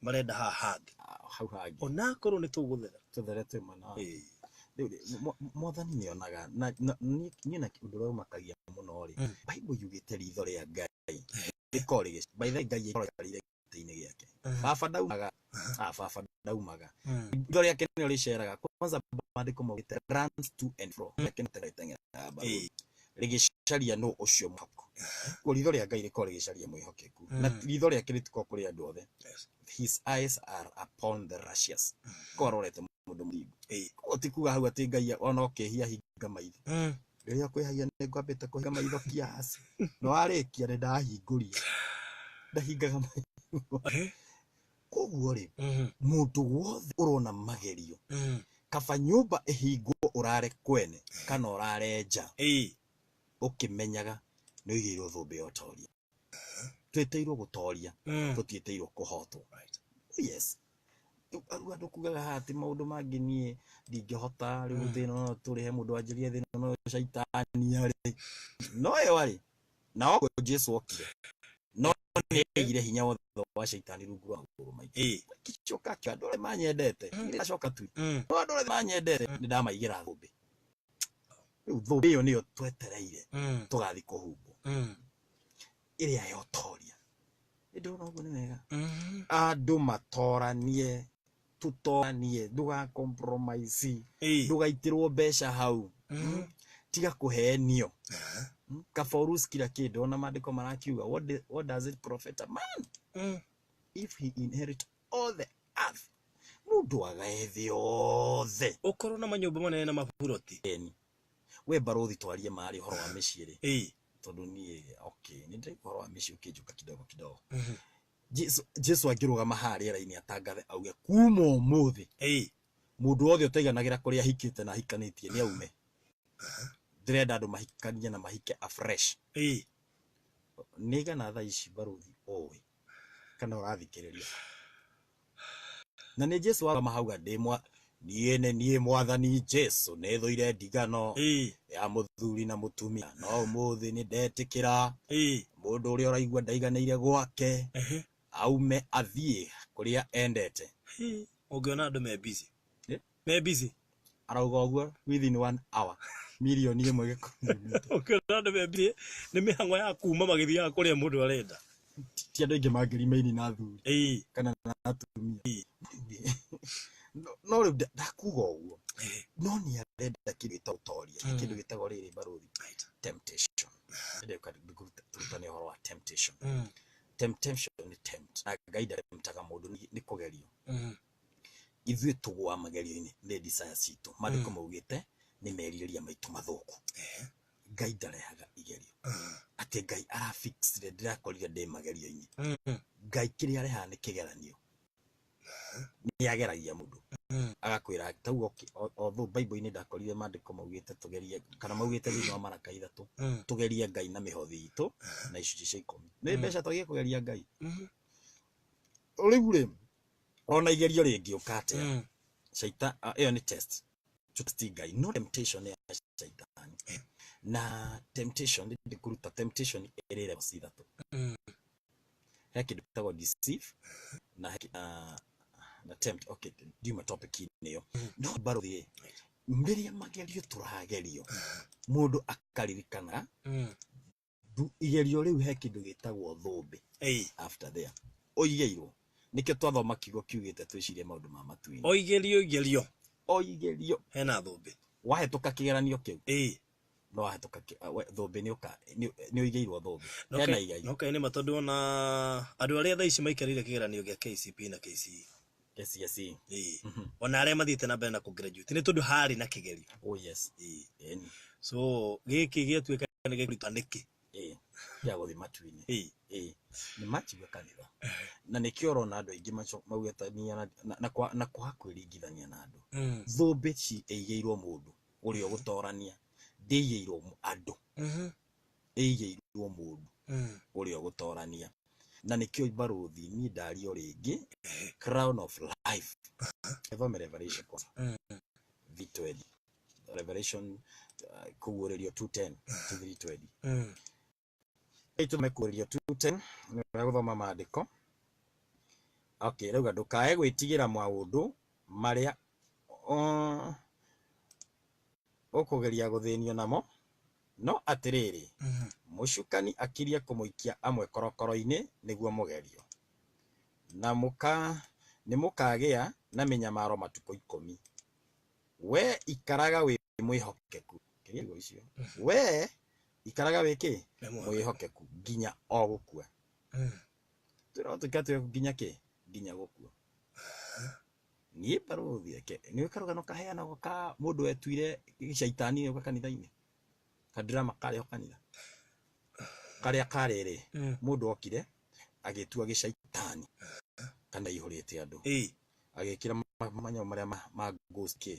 Marenda haha hangĩ. Hau hangĩ. Ona korwo nĩ tũgũtherera. Tũtherere twĩ mwena waku. Rĩu rĩ, mwathani nĩ onaga, na niĩ na ũndũ ũrĩa ũmakagia mũno rĩ, Bible yugĩte ritho rĩa Ngai rĩkoragwo rĩgĩ-, by the way, Ngai akoragwo aikarĩire gĩtĩ-inĩ gĩake. Baba ndaumaga. Baba ndaumaga. Ritho rĩake nĩrĩo rĩceraga. Kwanza maandĩko maugĩte runs to and fro. Rĩake nĩ rĩteng'eraga mbaru. Rĩgĩcaria nũ ũcio mwĩhokeku. Koguo ritho rĩa Ngai rĩkoragwo rĩgĩcaria mwĩhokeku. Na ritho rĩake rĩtikoragwo kũrĩ andũ othe. His eyes are upon the righteous. Korwo arorete mũndũ mũthingu. Koguo ti kuga hau atĩ Ngai ona ũkĩhia hinga maitho. Rĩrĩa kwĩhagia nĩ ngwambĩte kũhinga maitho kiasi, no warĩkia nĩ ndahingũria, ndahingaga maitho. Koguo rĩ, mũndũ wothe ũrona magerio, kaba nyũmba ĩhingwo ũrare kwene kana ũrare nja, ũkĩmenyaga nĩ ũigĩirwo thũmbĩ ya ũtoria. Twĩtĩirwo gũtoria, tũtiĩtĩirwo kũhotwo. Yes. Rĩu andũ kugaga haha atĩ maũndũ mangĩ niĩ ndingĩhota, rĩu thĩna no tũrĩhe mũndũ wanjĩrĩrie thĩna no caitani arĩ. No ĩyo arĩ, na oguo Jesu okire, no nĩ aigire hinya wothe wa caitani rungu rwa magũrũ maitũ. Akicoka akiuga andũ arĩa manyendete, niĩ ndacoka tu, no andũ arĩa manyendete nĩ ndamaigĩra thũmbĩ. Rĩu thũmbĩ ĩyo nĩyo twetereire tũgathiĩ kũhumbwo, ĩrĩa ya ũtoria. Nĩ ndĩrona ũguo nĩ wega. Andũ matoranie, tũtoranie, ndũga compromise, ndũgaitĩrwo mbeca hau, tiga kũhenio. Kaba ũruci kila kĩndũ, ona maandĩko marakiuga what does it profit a man if he inherit all the earth? Mũndũ agae thĩ yothe. Ũkorwo na manyũmba manene na maburoti. We barothi, twarie marĩ ũhoro wa mĩciĩ rĩ, tondũ niĩ okay nĩ ndĩraigua ũhoro wa mĩciĩ ũkĩnjũka kidogo kidogo. Jesu angĩrũgama haha rĩera-inĩ atangathe auge kuma ũmũthĩ mũndũ wothe ũtaiganagĩra kũrĩa ahikĩte na ahikanĩtie nĩ aume, ndĩrenda andũ mahikanie na mahike afresh. Nĩ igana thaa ici barothi ũĩ kana ũrathikĩrĩria? Na nĩ Jesu warũgama hauga ndĩ mwa niĩ nĩ niĩ mwathani Jesu, nĩ thũire ndigano ya mũthuri na mũtumia, no ũmũthĩ nĩ ndetĩkĩra mũndũ ũrĩa ũraigua ndaiganĩire gwake aume athiĩ kũrĩa endete. Ũngĩona andũ me busy. Me busy. Arauga ũguo within 1 hour 1 million gĩkũnyumĩte. Ũngĩona andũ me busy nĩ mĩhang'o ya kuma magĩthiaga kũrĩa mũndũ arenda. Ti andũ aingĩ mangĩrimaini na athuri kana na atumia. No rĩu ndakuga ũguo, no nĩ arenda kĩndũ gĩtagwo ũtoria, kĩndũ gĩtagwo rĩrĩ barothi, temptation. Ndĩrenda tũrutane ũhoro wa temptation. Temptation nĩ tempt, na Ngai ndemtaga mũndũ, nĩ kũgerio. Ithuĩ tũgũa magerio-inĩ nĩ desire citũ. Maandĩko maugĩte nĩ merirĩria maitũ mathũku. Ngai ndarehaga igerio atĩ Ngai arafixire ndĩrakorire ndĩ magerio-inĩ. Ngai kĩrĩa arehaga nĩ kĩgeranio, nĩ ageragia mũndũ agakwĩra tau although Bible-inĩ ndakorire maandĩko maugĩte tũgerie, kana maugĩte thĩinĩ wa Maraka 3 tũgerie Ngai na mĩhothi itũ na 10% nĩ mbeca, twagie kũgeria Ngai. Rĩu rĩ, ona igerio rĩngĩũka atĩa, caita ĩyo nĩ test tũtesti Ngai, no temptation nĩ ya caitani. Na temptation nĩ ndĩkũruta, temptation ĩrĩ levels ithatũ. He kĩndũ gĩtagwo deceive na na tempt. Okay, ndiuma topic-inĩ ĩyo, no barothi rĩrĩa magerio tũragerio, mũndũ akaririkana igerio rĩu he kĩndũ gĩtagwo thũmbĩ. After there ũigĩirwo, nĩkĩo twathoma kiugo kiugĩte twĩcirie maũndũ ma matu-inĩ. O igerio igerio O igerio hena thũmbĩ. Wahĩtũka kĩgeranio kĩu, no wahĩtũka thũmbĩ nĩ ũka nĩ ũigĩirwo thũmbĩ hena igai. No kaĩ nĩ ma, tondũ ona andũ arĩa thaa ici maikarĩire kĩgeranio gĩa KCP na KCE, KCSE. Ona arĩa mathiĩte na mbere na kũ-graduate nĩ tondũ harĩ na kĩgerio. Oh yes. Ĩni. So gĩkĩ gĩatuĩka nĩ gĩkũruta nĩkĩ? Ĩĩ, gĩa gũthiĩ matu-inĩ. Ĩĩ, nĩ matigwe kanitha, na nĩkĩo ũrona andũ aingĩ maugĩtania na kwaga kwĩringithania na andũ. Thũmbĩ ci ĩigĩirwo mũndũ ũrĩa ũgũtorania, ndĩigĩirwo andũ, ĩigĩirwo mũndũ ũrĩa ũgũtorania. Na nĩkĩo barũthi niĩ ndario rĩngĩ crown of life. Thome Revelation kwanza, V20, Revelation, kũguũrĩrio 2:10 to 3:20. Tũthome kũguũrĩrio 2:10, nĩ wega gũthoma maandĩko. Okay, rauga ndũkae gwĩtigĩra maũndũ marĩa ũkũgeria gũthĩnio namo, no atĩrĩrĩ, mũcukani akirie kũmũikia amwe korokoro-inĩ nĩguo mũgerio, na mũka nĩ mũkagĩa na mĩnyamaro matukũ 10. We ikaraga wĩ mwĩhokeku. Kĩria ciugo icio, we ikaraga wĩ kĩ? Wĩ mwĩhokeku. Mwĩhokeku nginya o gũkua. Twĩragwo tũikare twĩhokeku nginya kĩ? Nginya gũkua. Niĩ barũthi, reke nĩ karũgano kaheanagwo ka mũndũ wetuire gĩcaitani gĩũka kanitha-inĩ. Kadrama karĩ ho kanitha karĩa karĩ rĩ, mũndũ okire agĩtua gĩcaitani kana ihũrĩte andũ, agĩkĩra manyamũ marĩa ma ghost kĩ,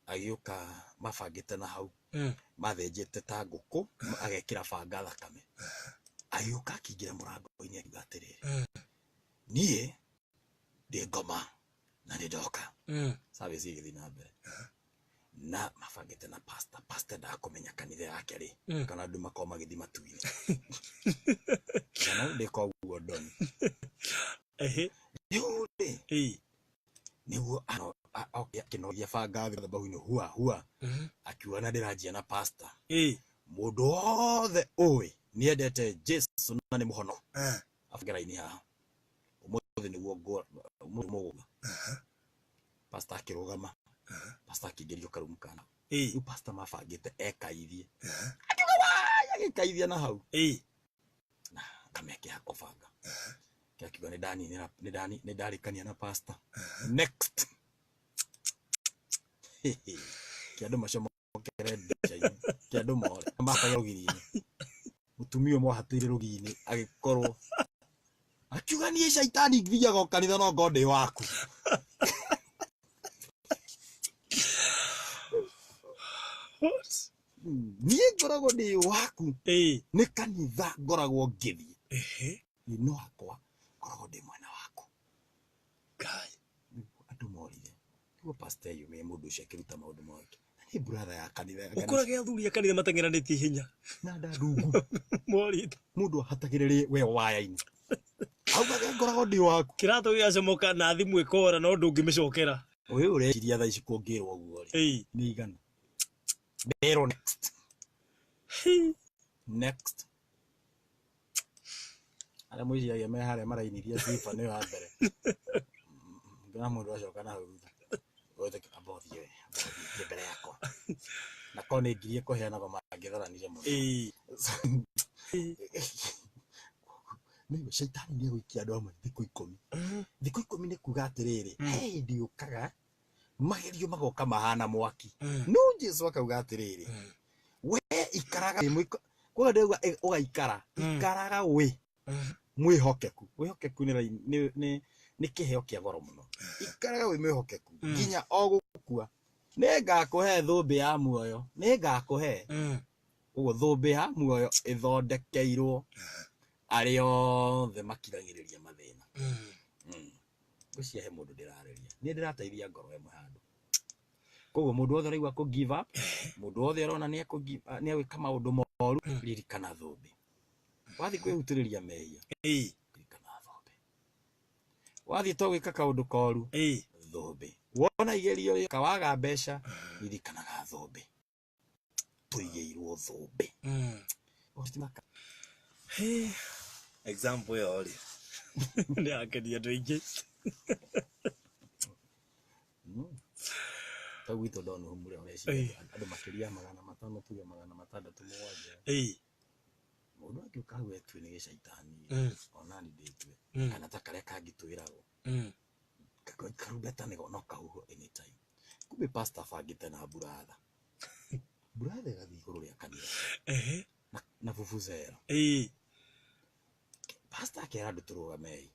agĩũka mabangĩte na hau mathĩnjĩte ta ngũkũ, agekĩra banga thakame, agĩũka akĩingĩra mũrango-inĩ akiuga atĩrĩrĩ, niĩ ndĩ ngoma na nĩ ndoka. Service ĩgĩthiĩ na mbere na mabangĩte na pastor. Pastor endaga kũmenya kanitha yake rĩ, kana andũ makorwo magĩthiĩ matu-inĩ kana ndĩka ũguo ndoni. Rĩu rĩ, nĩguo akĩnogia banga thĩ mathabahu-inĩ hua hua, akiuga na ndĩranjia na pastor, mũndũ wothe ũĩ nĩendete Jesu na nĩ mũhonoku abange raini haha ũmũthĩ nĩguo ũmũthĩ mũgũka. Pastor akĩrũgama, pastor akĩingĩrio karumu kana rĩu pastor mabangĩte ekaithie, akiuga wai, agĩkaithia na hau na kameke hakwa banga, akiuga nĩndaninĩra nĩndarĩkania na pastor next. Kĩ andũ macomokere mbica-inĩ, kĩ andũ more mabaga rũgiri-inĩ, mũtumia ũmwe ahatĩire rũgiri-inĩ agĩkorwo akiuga niĩ caitani thiaga o kanitha no ngorwo ndĩ waku. What? Niĩ ngoragwo ndĩ waku, nĩ kanitha ngoragwo ngĩthiĩ, no hakwa ngoragwo ndĩ mwena waku. Ngai. Nĩguo andũ morire, nĩguo pastor eyumĩrie, mũndũ ũcio akĩruta maũndũ make na nĩ brother ya kanitha ya kanitha. Ũkorage athuri a kanitha mateng'eranĩtie ihenya na ndandungu morĩte. Mũndũ ahatagĩrĩrie we waya-inĩ augage ngoragwo ndĩ waku. Kĩratũ gĩacomoka na thimũ ĩkora no ndũngĩmĩcokera. Ũyũ ũreciria thaa ici kũngĩrwo ũguo rĩ, nĩ igana nderwo next next. Arĩa mwĩciragia me harĩa marainithia sifa nĩyo ya mbere ngĩona mũndũ acoka na hau thutha. Wethe amba ũthiĩ we, amba ũthiĩ thiĩ mbere yakwa na korwo nĩ ngiri ĩkũheanagwo mangĩtharanire mũno. Nĩguo caitani nĩ egũikia andũ amwe thikũ 10. Thikũ 10 nĩ kuga atĩrĩrĩ, he hĩndĩ yũkaga magerio magoka mahana mwaki, no Jesu akauga atĩrĩrĩ, we ikaraga wĩ koguo ndĩrauga ũgaikara, ikaraga wĩ mwĩhokeku. Wĩhokeku nĩ kĩheo kĩa goro mũno. Ikaraga wĩ mwĩhokeku nginya o gũkua, nĩ ngakũhe thũmbĩ ya muoyo, nĩ ngakũhe. Ũguo thũmbĩ ya muoyo ĩthondekeirwo arĩa othe makiragĩrĩria mathĩna. Ngwĩciria he mũndũ ndĩrarĩria, nĩ ndĩrateithia ngoro ĩmwe handũ. Koguo mũndũ wothe ũraigua kũ give up, mũndũ wothe ũrona nĩ egwĩka maũndũ moru, ririkana thũmbĩ. Wathiĩ kwĩhutĩrĩria mehia, ririkana thũmbĩ. Wathiĩ to gwĩka kaũndũ koru, thũmbĩ. Wona igerio rĩoka waga mbeca, ririkanaga thũmbĩ. Tũigĩirwo thũmbĩ. Example ĩyo rĩ, nĩ yakenia andũ aingĩ. Ta gwitũ ndona ũmũrĩa ũreciria andũ makĩria ya 500 tuge 607. Mũndũ angĩũka hau etue nĩ gĩcaitani, ona ni ndĩtue, kana ta karĩa kangĩ twĩragwo, karumbeta nĩ no kahuhwo anytime. Kumbe pastor abangĩte na buratha, buratha ĩgathiĩ igũrũ rĩa kanitha na vuvuzela. Pastor akera andũ tũrũgamei,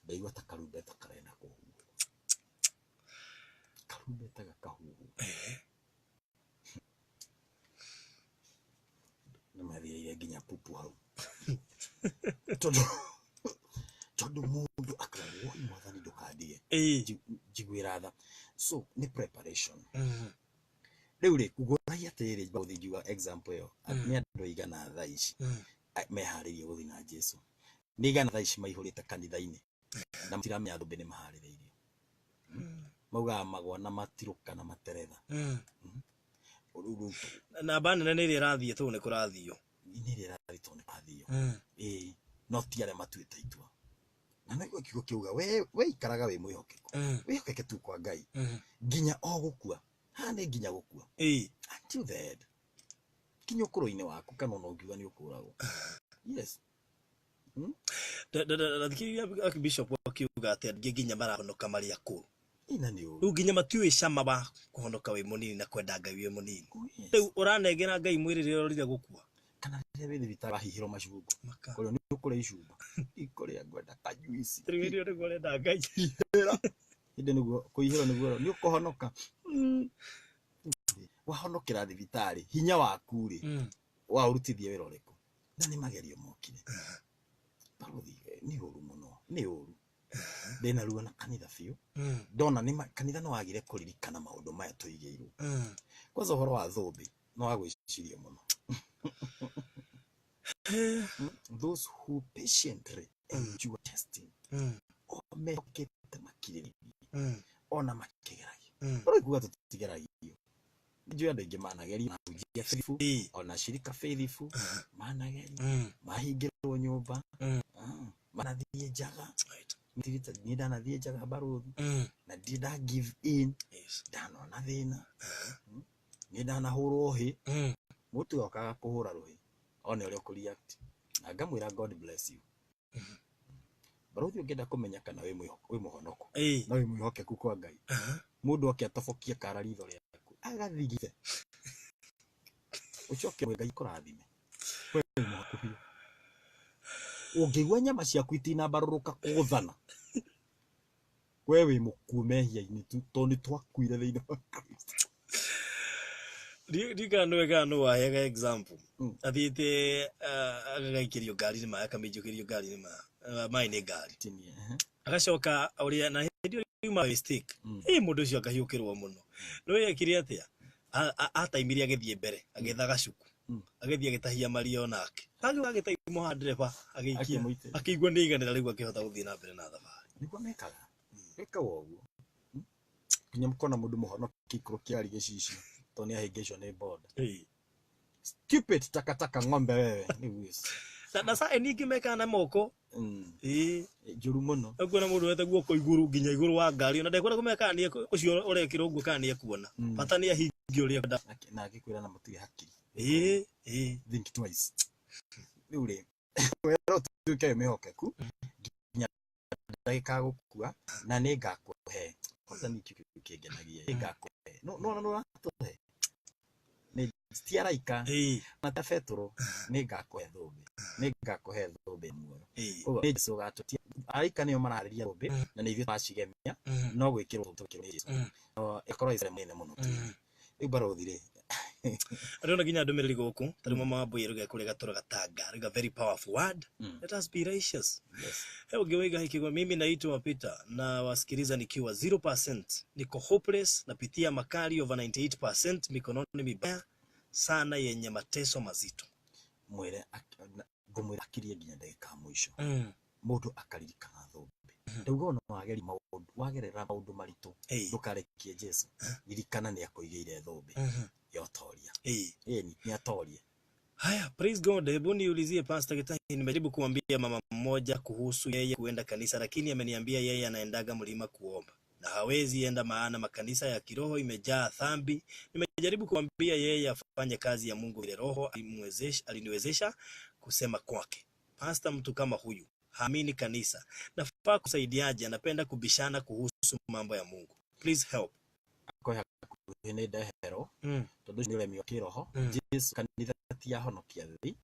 ndaigua ta karumbeta karenda kũhuhwo, karumbeta gakahuhwo, nĩ mathirĩire nginya pupu hau, tondũ mũndũ akauga woi mwathani ndũkandige, njiguĩra tha. So nĩ preparation. Rĩu rĩ, ngũragia atĩrĩrĩ, gũthiĩ ngiuga example ĩyo, nĩ andũ aigana thaa ici meharĩirie gũthiĩ na Jesu? Nĩ igana thaa ici maihũrĩte kanitha-inĩ na matiramenya thũmbĩ nĩ maharĩrĩirio? Maugaga magwa na matirũka na materetha. Rĩu Namba nene nĩ ĩrĩa ĩrathiĩ tondũ nĩ kũrathio. Nĩ ĩrĩa ĩrathiĩ tondũ nĩ kũrathio, ĩĩ, no ti arĩa matuĩte itua. Na nĩguo kiugo kĩuga we ikaraga wĩ mwĩhokeku, wĩhokeke tu kwa Ngai nginya o gũkua. Haha nĩ nginya gũkua, until the end, nginya ũkũrũ-inĩ waku, kana ona ũngiuga nĩ ũkũragwo, yes. Ndathikĩrĩria Archbishop akiuga atĩ angĩ nginya marahonoka marĩ akũrũ. Ina nĩ ũru. Rĩu nginya matiũĩ cama wa kũhonoka wĩ mũnini na kwenda Ngai wĩ mũnini. Oh, yes. Rĩu ũranengera Ngai mwĩrĩ rĩrĩa ũrorire gũkua. Kana rĩrĩa wĩ thibitarĩ wahihĩrwo macungwa. Maka. Kũrĩa nĩ ũkũrĩa icumba. Ikũrĩa ngwenda kajuici. Rĩu hĩndĩ ĩyo nĩguo ũrenda Ngai. Hĩndĩ nĩguo kũihĩrwo nĩguo nĩ ũkũhonoka. Wahonokera thibitarĩ hinya waku rĩ waũrutithia wĩra ũrĩkũ? Na nĩ magerio mokire. Barothi nĩ ũru mũno, nĩ ũru. Ndĩna ruo na kanitha biũ. Ndona nĩ kanitha nĩ wagire kũririkana maũndũ maya tũigĩirwo. Kwanza ũhoro wa thũmbĩ nĩ wa gwĩciria mũno. Those who patiently endure testing, o mehokete makirĩrĩria ona makĩgeragio. Ũrĩa kuga tũtigeragio. Njũĩ andũ aingĩ managerio na hunjia faithful, ona shirika faithful managerio, mahingĩrwo nyũmba, manathiĩ njaga. Niĩ ndanathiĩ njaga barũthi na ndirĩ nda give in, ndanona thĩna, niĩ ndanahũrwo hĩ, mũtu okaga kũhũra rũhĩ one ũrĩa ũkũ react na ngamwĩra God bless you. Barũthi ũngĩenda kũmenya kana wĩ mũhonoku na wĩ mwĩhokeku kwa Ngai, mũndũ oke atobokie kara ritho rĩaku agathigithe ũcoke mwĩre Ngai kũrathime, we wĩ mũhonoku biũ. Ũngĩigua nyama ciaku itinambarũrũka kũgũthana, we wĩ mũkuũ mehia-inĩ tu tondũ nĩ twakuire thĩinĩ wa Kristo. Ndikana nĩwe kana nũ waheaga example. Athiĩte agagaikĩrio ngari nĩ maĩ, akamĩnjũkĩrio ngari nĩ maĩ, maĩ nĩ ngari. Agacoka ũrĩa na hĩndĩ ĩyo yuma mistake. Ĩ mũndũ ũcio akahiũkĩrwo mũno. No yekire atĩa? Ataimirie agĩthiĩ mbere, agĩetha gacuku. Agĩthiĩ agĩtahia maria onake. Agĩũka agĩtaimwo haha ndereba agĩikia. Akĩigua nĩ aiganĩra rĩu akĩhota gũthiĩ na mbere na thabarĩ. Nĩguo mekaga. Mekaga ũguo. Nginya mũkona mũndũ mũhonoki ikũrũkia ari gĩcicio tondũ nĩ ahĩngĩcwo nĩ boda. Stupid takataka ng'ombe wewe. Na saa ningĩ mekaga na moko. Njũru mũno. Ũkuona mũndũ wete guoko igũrũ nginya igũrũ wa ngari ona ndekwenda kũmenya kana nĩ ũcio ũrekĩrwo ũguo kana nĩ ekuona. Bata nĩ ahingie ũrĩa enda. Na agĩkwĩra na mũtirĩ hakiri. Ĩĩ. Think twice. Rĩu rĩ, wera ũtuĩke wĩ mwĩhokeku nginya ndagĩka gũkua na nĩ ngakũhe. Kwanza nĩ kĩu kĩngenagia. Nĩ ngakũhe. No no no ũratũhe. Nĩ ti araika na ta Petero nĩ ngakũhe thũmbĩ. Nĩ ngakũhe thũmbĩ muoyo. Koguo nĩ Jesũ ũgatũtia. Araika nĩo mararĩria thũmbĩ na nĩ ithuĩ twacigemia no gwĩkĩrwo twĩkĩrwo nĩ Jesũ. No ĩkorwo ĩ ceremony nene mũno. Rĩu barothi rĩ. Ndĩrona nginya ndũmĩrĩri gũkũ tarĩ mama wa Mbũi rũgĩa kũrĩa gatũra gatanga rĩga very powerful word. Let us be righteous. He ũngĩ waiga hikigwa mimi naitwa Peter na wasikiliza nikiwa 0%, niko hopeless, napitia makali over 98%, mikononi mibaya sana yenye mateso mazito. Mwĩre ngũmwĩra akirie nginya ndagĩka ya mũico. Mũndũ akaririkana thũmbĩ. Ndauga ona wageri maũndũ, wagerera maũndũ maritũ, ndũkarekie Jesũ. Ririkana nĩ akũigĩire thũmbĩ ya ũtoria. Ĩni, nĩ atorie. Haya, praise God. Hebu niulizie Pastor Gitahi, nimejaribu kuambia mama mmoja kuhusu yeye kuenda kanisa, lakini ameniambia yeye anaendaga mlima kuomba na hawezi enda maana makanisa ya kiroho imejaa dhambi. Nimejaribu kuambia yeye afanye kazi ya Mungu vile Roho aliniwezesha kusema kwake. Pastor, mtu kama huyu haamini kanisa, nafaa kusaidiaje? Anapenda kubishana kuhusu mambo ya Mungu. Please help. Akoya hakuhĩ nĩ ndehero tondũ nĩ ũremi wa kĩroho. Jesu kanitha ti yahonokia thĩ.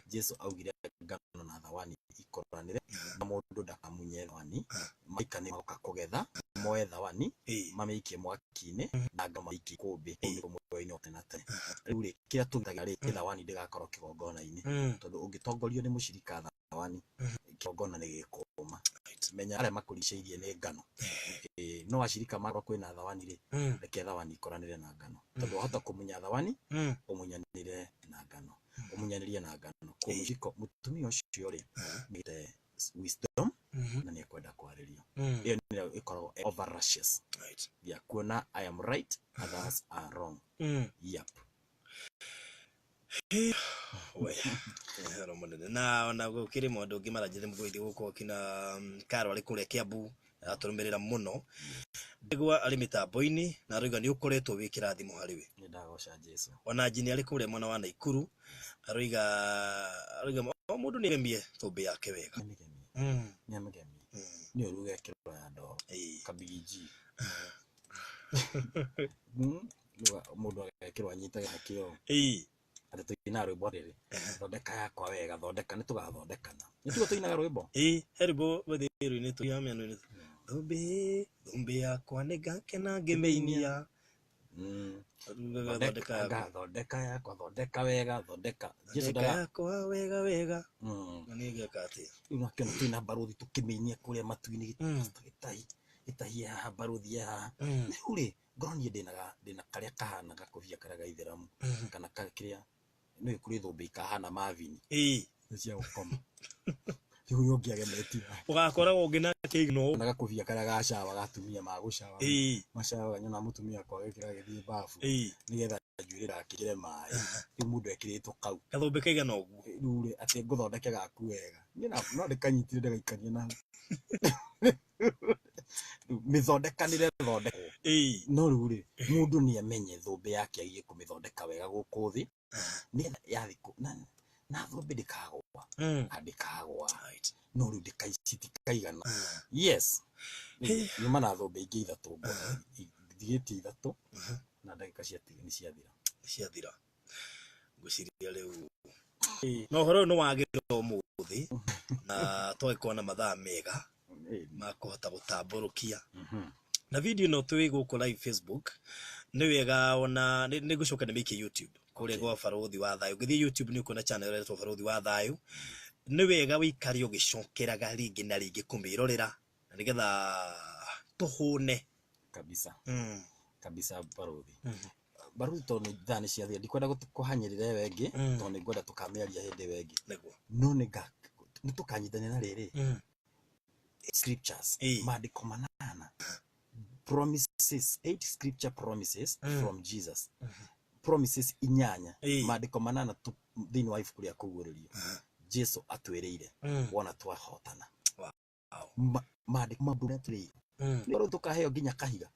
Jesu augire ngano na thawani ikũranĩre na mũndũ ndakamunye thawani. Maika nĩ magoka kũgetha moe thawani mamĩikie mwaki-inĩ na ngano maikie ikũmbĩ kũu muoyo-inĩ wa tene na tene. Rĩu rĩ, kĩrĩa tũgitagĩra rĩ, nĩ thawani ndĩgakorwo kĩgongona-inĩ tondũ ũngĩtongorio nĩ mũcirika thawani kĩgongona nĩ gĩkũma. Menya arĩa makũricĩirie nĩ ngano. No acirika makorwo kwĩna thawani rĩ, reke thawani ikũranĩre na ngano tondũ wahota kũmunya thawani ũmunyanĩre na ngano, ũmunyanĩrie na ngano. Kũmũciko mũtumia ũcio rĩ, nĩ wisdom na nĩ ekwenda kwarĩrio. Ĩyo nĩyo ĩkoragwo over righteous. Ya kuona I am right, others are wrong. Yep. We, hero mũnene. Na ona gũkĩrĩ mũndũ ũngĩ maranjĩte mũgũithi gũkũ akina Karo arĩ kũrĩa Kiambu atũrũmĩrĩra mũno. Ndegwa arĩ mĩtambo-inĩ na aroiga nĩ ũkoretwo wĩ kĩrathimo harĩ we. Nĩ ndagoca Jesu. Ona Njini arĩ kũrĩa mwena wa Naikuru aroiga o mũndũ nĩ agemie thũmbĩ yake wega. Nĩ amĩgemie. Nĩ amĩgemie. Nĩ ũru ũgekĩrwo ya ndoro. Kabigi G. Rĩu mũndũ agekĩrwo anyitage nakĩo Ĩĩ. atĩ tũinaga rwĩmbo rĩrĩ, thondeka yakwa wega, thondeka, nĩ tũgathondekana. Nĩ tuo tũinaga rwĩmbo. Ĩĩ, he rwĩmbo rwĩthĩ rũinĩtwo ya mĩano-inĩ. Thũmbĩ, thũmbĩ yakwa nĩngakena ngĩmĩinia. Thondeka yakwa. Thondeka yakwa, thondeka wega, thondeka. Jesu Thondeka ndaga. yakwa wega wega. Na nĩ ngeka atĩa? Rĩu nakĩona twĩna mbarũthi tũkĩmĩinia kũrĩa matu-inĩ, gĩtahi gĩtahi haha, mbarũthi haha. Rĩu rĩ, ngorwo niĩ ndĩna karĩa kahana gakũbia karĩa ga ithĩramu, kana kĩrĩa nĩ kũrĩ thũmbĩ ikahana mavini. Ĩĩ. Nĩ cia gũkoma. Rĩu ũyũ ũngĩ agemetie. Ũgakoragwo ũngĩ nake igno. Kana gakũbia karĩa ga cawa ga atumia ma gũcawa. Ĩĩ. Macawaga nyona mũtumia akwa agĩkĩra agĩthiĩ babu. Ĩĩ. Nĩgetha njuĩrĩ ndagakĩre maĩ. Rĩu mũndũ ekĩrĩtwo kau. Gathũmbĩ kaigana ũguo. Rĩu rĩ, atĩ ngũthondeke gaku wega. Niĩ no ndĩkanyitire ndĩgaikanie na rĩu mĩthondekanĩre thondekwo. Ĩĩ. No rĩu rĩ, mũndũ nĩ amenye thũmbĩ yake agiĩ kũmĩthondeka wega gũkũ thĩ, nĩgetha yathi na thũmbĩ ndĩkagũa. Ndĩkagũa. No rĩu citikaigana. Yes. Nyuma na thũmbĩ ingĩ ithatũ nguona. Ndigĩtie ithatũ na ndagĩka nĩ ciathira. Ciathira. Ngwĩciria rĩu na ũhoro ũyũ nĩ wagĩrĩra ũmũthĩ, na twagĩkorwo na mathaa mega ma kũhota gũtambũrũkia. Na video ĩno twĩ gũkũ live Facebook, nĩ wega ona nĩ ngũcoka ndĩmĩikie YouTube kũrĩa gwa Barũthi wa Thayũ. Ũngĩthiĩ YouTube nĩ ũkuona channel ĩretwo Barũthi wa Thayũ. Nĩ wega wĩikare ũgĩcokeraga rĩngĩ na rĩngĩ kũmĩrorera, na nĩgetha tũhũne. Kabisa. Kabisa Barũthi. Barũthi, tondũ nĩ thaa nĩ ciathira, ndikwenda kũhanyĩrĩra ĩyo ĩngĩ, tondũ nĩ ngwenda tũkamĩaria hĩndĩ ĩyo ĩngĩ. Nĩguo. No nĩ tũkanyitanĩra na rĩrĩ. Scriptures, maandĩko manana, promises, 8 scripture promises from Jesus. Promises inyanya, maandĩko manana tu thĩinĩ wa ibuku rĩa kũguũrĩrio. Jesu atwĩrĩire wona twahotana. Wow. Maandĩko maũndũ marĩa atwĩrĩire. Nĩ ũndũ tũkaheo nginya kahiga.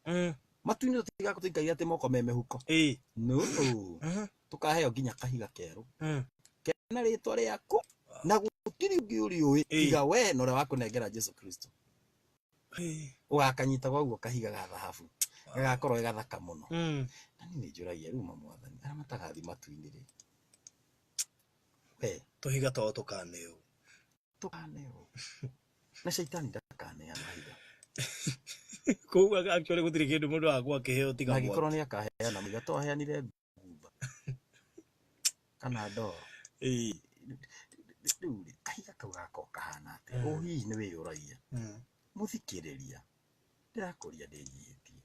Matu-inĩ tũtigakorwo tũikarĩire atĩ moko me mĩhuko. No. Tũkaheo nginya kahiga kerũ. Kena rĩtwa rĩaku na gũtirĩ ũngĩ ũrĩũĩ tiga we na ũrĩa wakũnengera Jesu Kristo. Ũgakanyita kwa guo kahiga ga thahabu. Gagakorwo ge gathaka mũno. Na niĩ nĩ njũragia rĩu mwathani, arĩa matagathi matu-inĩ rĩ. We. Tũhiga twao tũkaneo. Tũkaneo. Na caitani ndakaneana mahiga. Koguo actually gũtirĩ kĩndũ mũndũ agakwo akĩheo tiga Na angĩkorwo mwaki. nĩ akaheana mahiga, to aheanire ngumba kana ndoro. Rĩu rĩ, kahiga kau gakorwo kahana atĩa? O hihi nĩ wĩyũragia. Mũthikĩrĩria, ndĩrakũria ndĩnyihĩtie.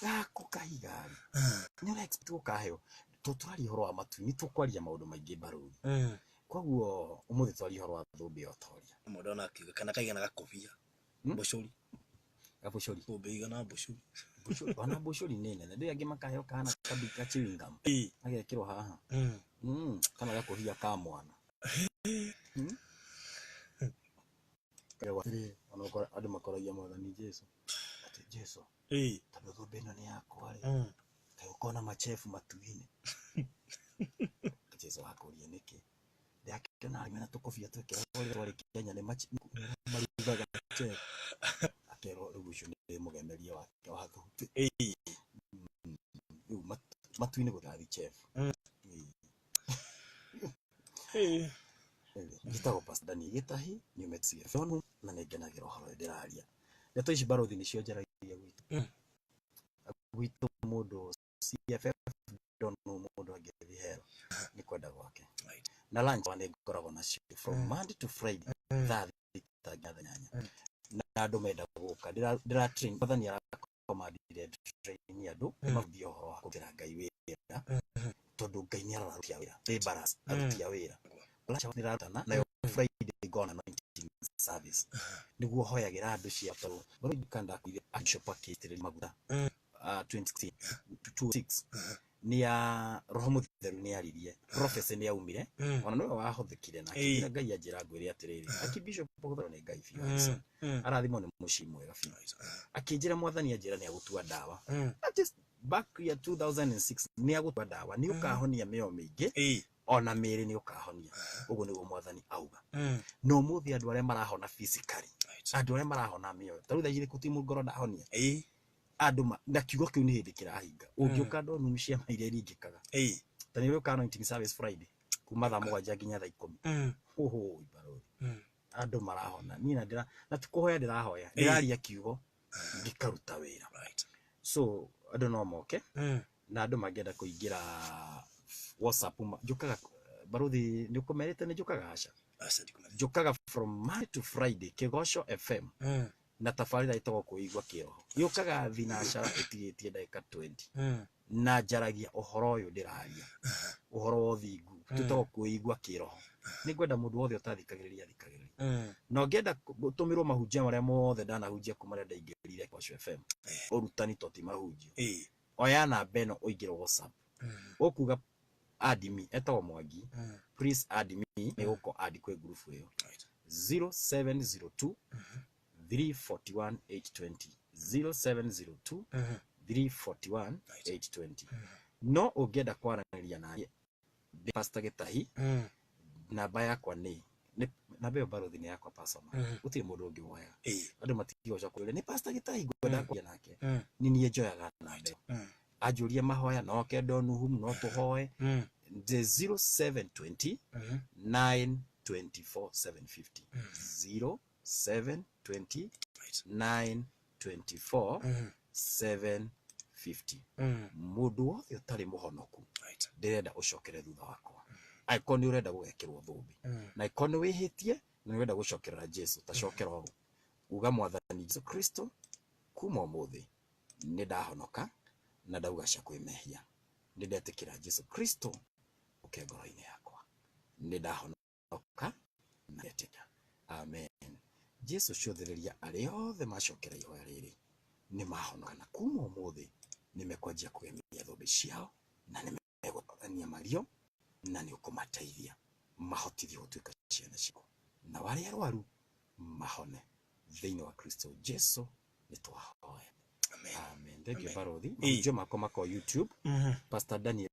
Gaku kahiga rĩ, nĩ ũra expect gũkaheo? To tũraria ũhoro wa matu-inĩ, tũkwaria maũndũ maingĩ Barũthi. Koguo ũmũthĩ twaria ũhoro wa thũmbĩ ya ũtoria. Mũndũ ona akiuga kana kaigana gakobia. Mbũcũri. Gabũcũri. Thũmbĩ igana mbũcũri. Mbũcũri, ona mbũcũri nĩ nene. Ndĩ angĩ makaheo kahana ka chewing gum. Agekĩrwo haha. Kana gakũhia ka mwana. Kagwa atĩrĩrĩ, ona ũkora andũ makoragia mwathani Jesu. Atĩ Jesu, tondũ thũmbĩ ĩno nĩ yakwa rĩ, kaĩ ũkona machefu matu-inĩ. Jesu akũria nĩkĩ? Ndakĩona arĩ mena tũkobia twekĩragwo rĩrĩa twarĩ Kenya nĩ marugaga chef. Akerwo rĩu ũcio nĩ mũgemeria wake wa thũmbĩ. Rĩu matu-inĩ gũtirathi chef. Njĩtagwo Pastor Daniel Gĩtahi, nyumĩte CFO na nĩ ngenagĩra ũhoro ũyũ ndĩraria. Ndeto ici Barũthi nĩcio njaragia gwitũ. Gwitũ mũndũ CFF ndona mũndũ angĩthiĩ hell nĩ kwenda gwake. Na lunch nĩ ngoragwo nacio from Monday to Friday, thaa thita nginya thaa inyanya. Na andũ menda gũka, ndĩra train, mwathani arakomandire train andũ mabundithie ũhoro wa kũrutĩra Ngai wĩra, tondũ Ngai nĩ ararutia wĩra, laborers, aruti a wĩra. Lunch hour nĩrarutana, nayo Friday ngona anointing service. Nĩguo hoyagĩra andũ cia tondũ Barũthi ndakwire Bishop akĩitĩrĩria maguta. 2016, two six. Nĩ ya Roho Mũtheru nĩ aririe, prophecy nĩ yaumire, ona nĩwe wahũthĩkire na akĩnjĩra Ngai anjĩra ngwĩre atĩrĩrĩ, aki Bishop kũhũthĩrwo nĩ Ngai biũ, Harrison. Arathimwo nĩ mũciĩ mwega biũ. Akĩnjĩra mwathani anjĩra nĩ agũtua ndawa. That is back year 2006, nĩ agũtua ndawa, nĩ ũkahonia mĩoyo mĩingĩ, ona mĩĩrĩ nĩ ũkahonia. Ũguo nĩguo mwathani auga. Na ũmũthĩ andũ arĩa marahona physically, andũ arĩa marahona mĩoyo, ta rĩu thaa igĩrĩ gũtirĩ mũndũ ngoro ndahonia. Andũ na kiugo kĩu nĩ hĩndĩ kĩrahinga. Ũngĩũka Donholm ciama iria iringĩkaga. Ta nĩ ũrĩũka Anointing Service Friday kuma thaa 7 nginya thaa 10. Ũhũi barũthi. Andũ marahona. Niĩ na ndĩra na ti kũhoya ndĩrahoya. Ndĩraria kiugo ngĩkaruta wĩra. So andũ no moke na andũ mangĩenda kũingĩra WhatsApp njũkaga barũthi nĩ ũkũmerĩte nĩ njũkaga aca. Aca ndikũmerĩte. Njũkaga from Monday to Friday Kĩgoco FM na tabarĩra ĩtagwo kwĩigua kĩroho. Yũkaga thinacara ĩtigĩtie ndagĩka 20. Na njaragia ũhoro ũyũ ndĩraria. Ũhoro wa ũthingu. Twĩtagwo kwĩigua kĩroho. Nĩ ngwenda mũndũ wothe ũtathikagĩrĩria athikagĩrĩrie. Na ũngĩenda gũtũmĩrwo mahunjia marĩa mothe ndanahunjia kuma rĩrĩa ndaingĩrire Kĩgoco FM. Ũrutani to ti mahunjio. Oya namba ĩno ũingĩre WhatsApp. Ũkuga add me, etagwo Mwangi. Please add me, nĩ gũkũ add kwĩ group ĩyo. 0702 341 820. 0702 341 820. No ũngĩenda kwaranĩria na niĩ, ndĩ Pastor Gĩtahi, namba yakwa nĩ namba ĩyo barũthi nĩ yakwa personal. Gũtirĩ mũndũ ũngĩ woyaga. Andũ matigoca kũũria nĩ Pastor Gĩtahi ngwenda kwaria nake. Nĩ niĩ njoyaga namba ĩyo. Anjũrie mahoya no oke Donholm no tũhoe. Ndĩ 0720 924 750. 0720 924 750. Mũndũ wothe ũtarĩ mũhonoku ndĩrenda ũcokere thutha wakwa. Angĩkorwo nĩ ũrenda gũgekĩrwo thũmbĩ, na angĩkorwo nĩ wĩhĩtie na nĩ ũrenda gũcokerera Jesu, ta cokera ũũ. Uga Mwathani Jesu Kristo, kuma ũmũthĩ nĩ ndahonoka na ndauga aca kwĩ mehia. Nĩ ndetĩkĩra Jesu Kristo ũke ngoro-inĩ yakwa. Nĩ ndahonoka na ndetĩka. Amen. Jesu cũthĩrĩria arĩa othe macokera ihoya rĩrĩ nĩ mahonoka na kuma ũmũthĩ nĩ mekwanjia kũgemia thũmbĩ ciao na nĩ megũthania mario na nĩ ũkũmateithia mahotithio gũtuĩka ciana ciaku na arĩa arwaru mahone thĩinĩ wa Kristo Jesu nĩ twahoya. Amen. Amen. Thank you barũthi. Mahunjio makwa makoragwo YouTube. Pastor Daniel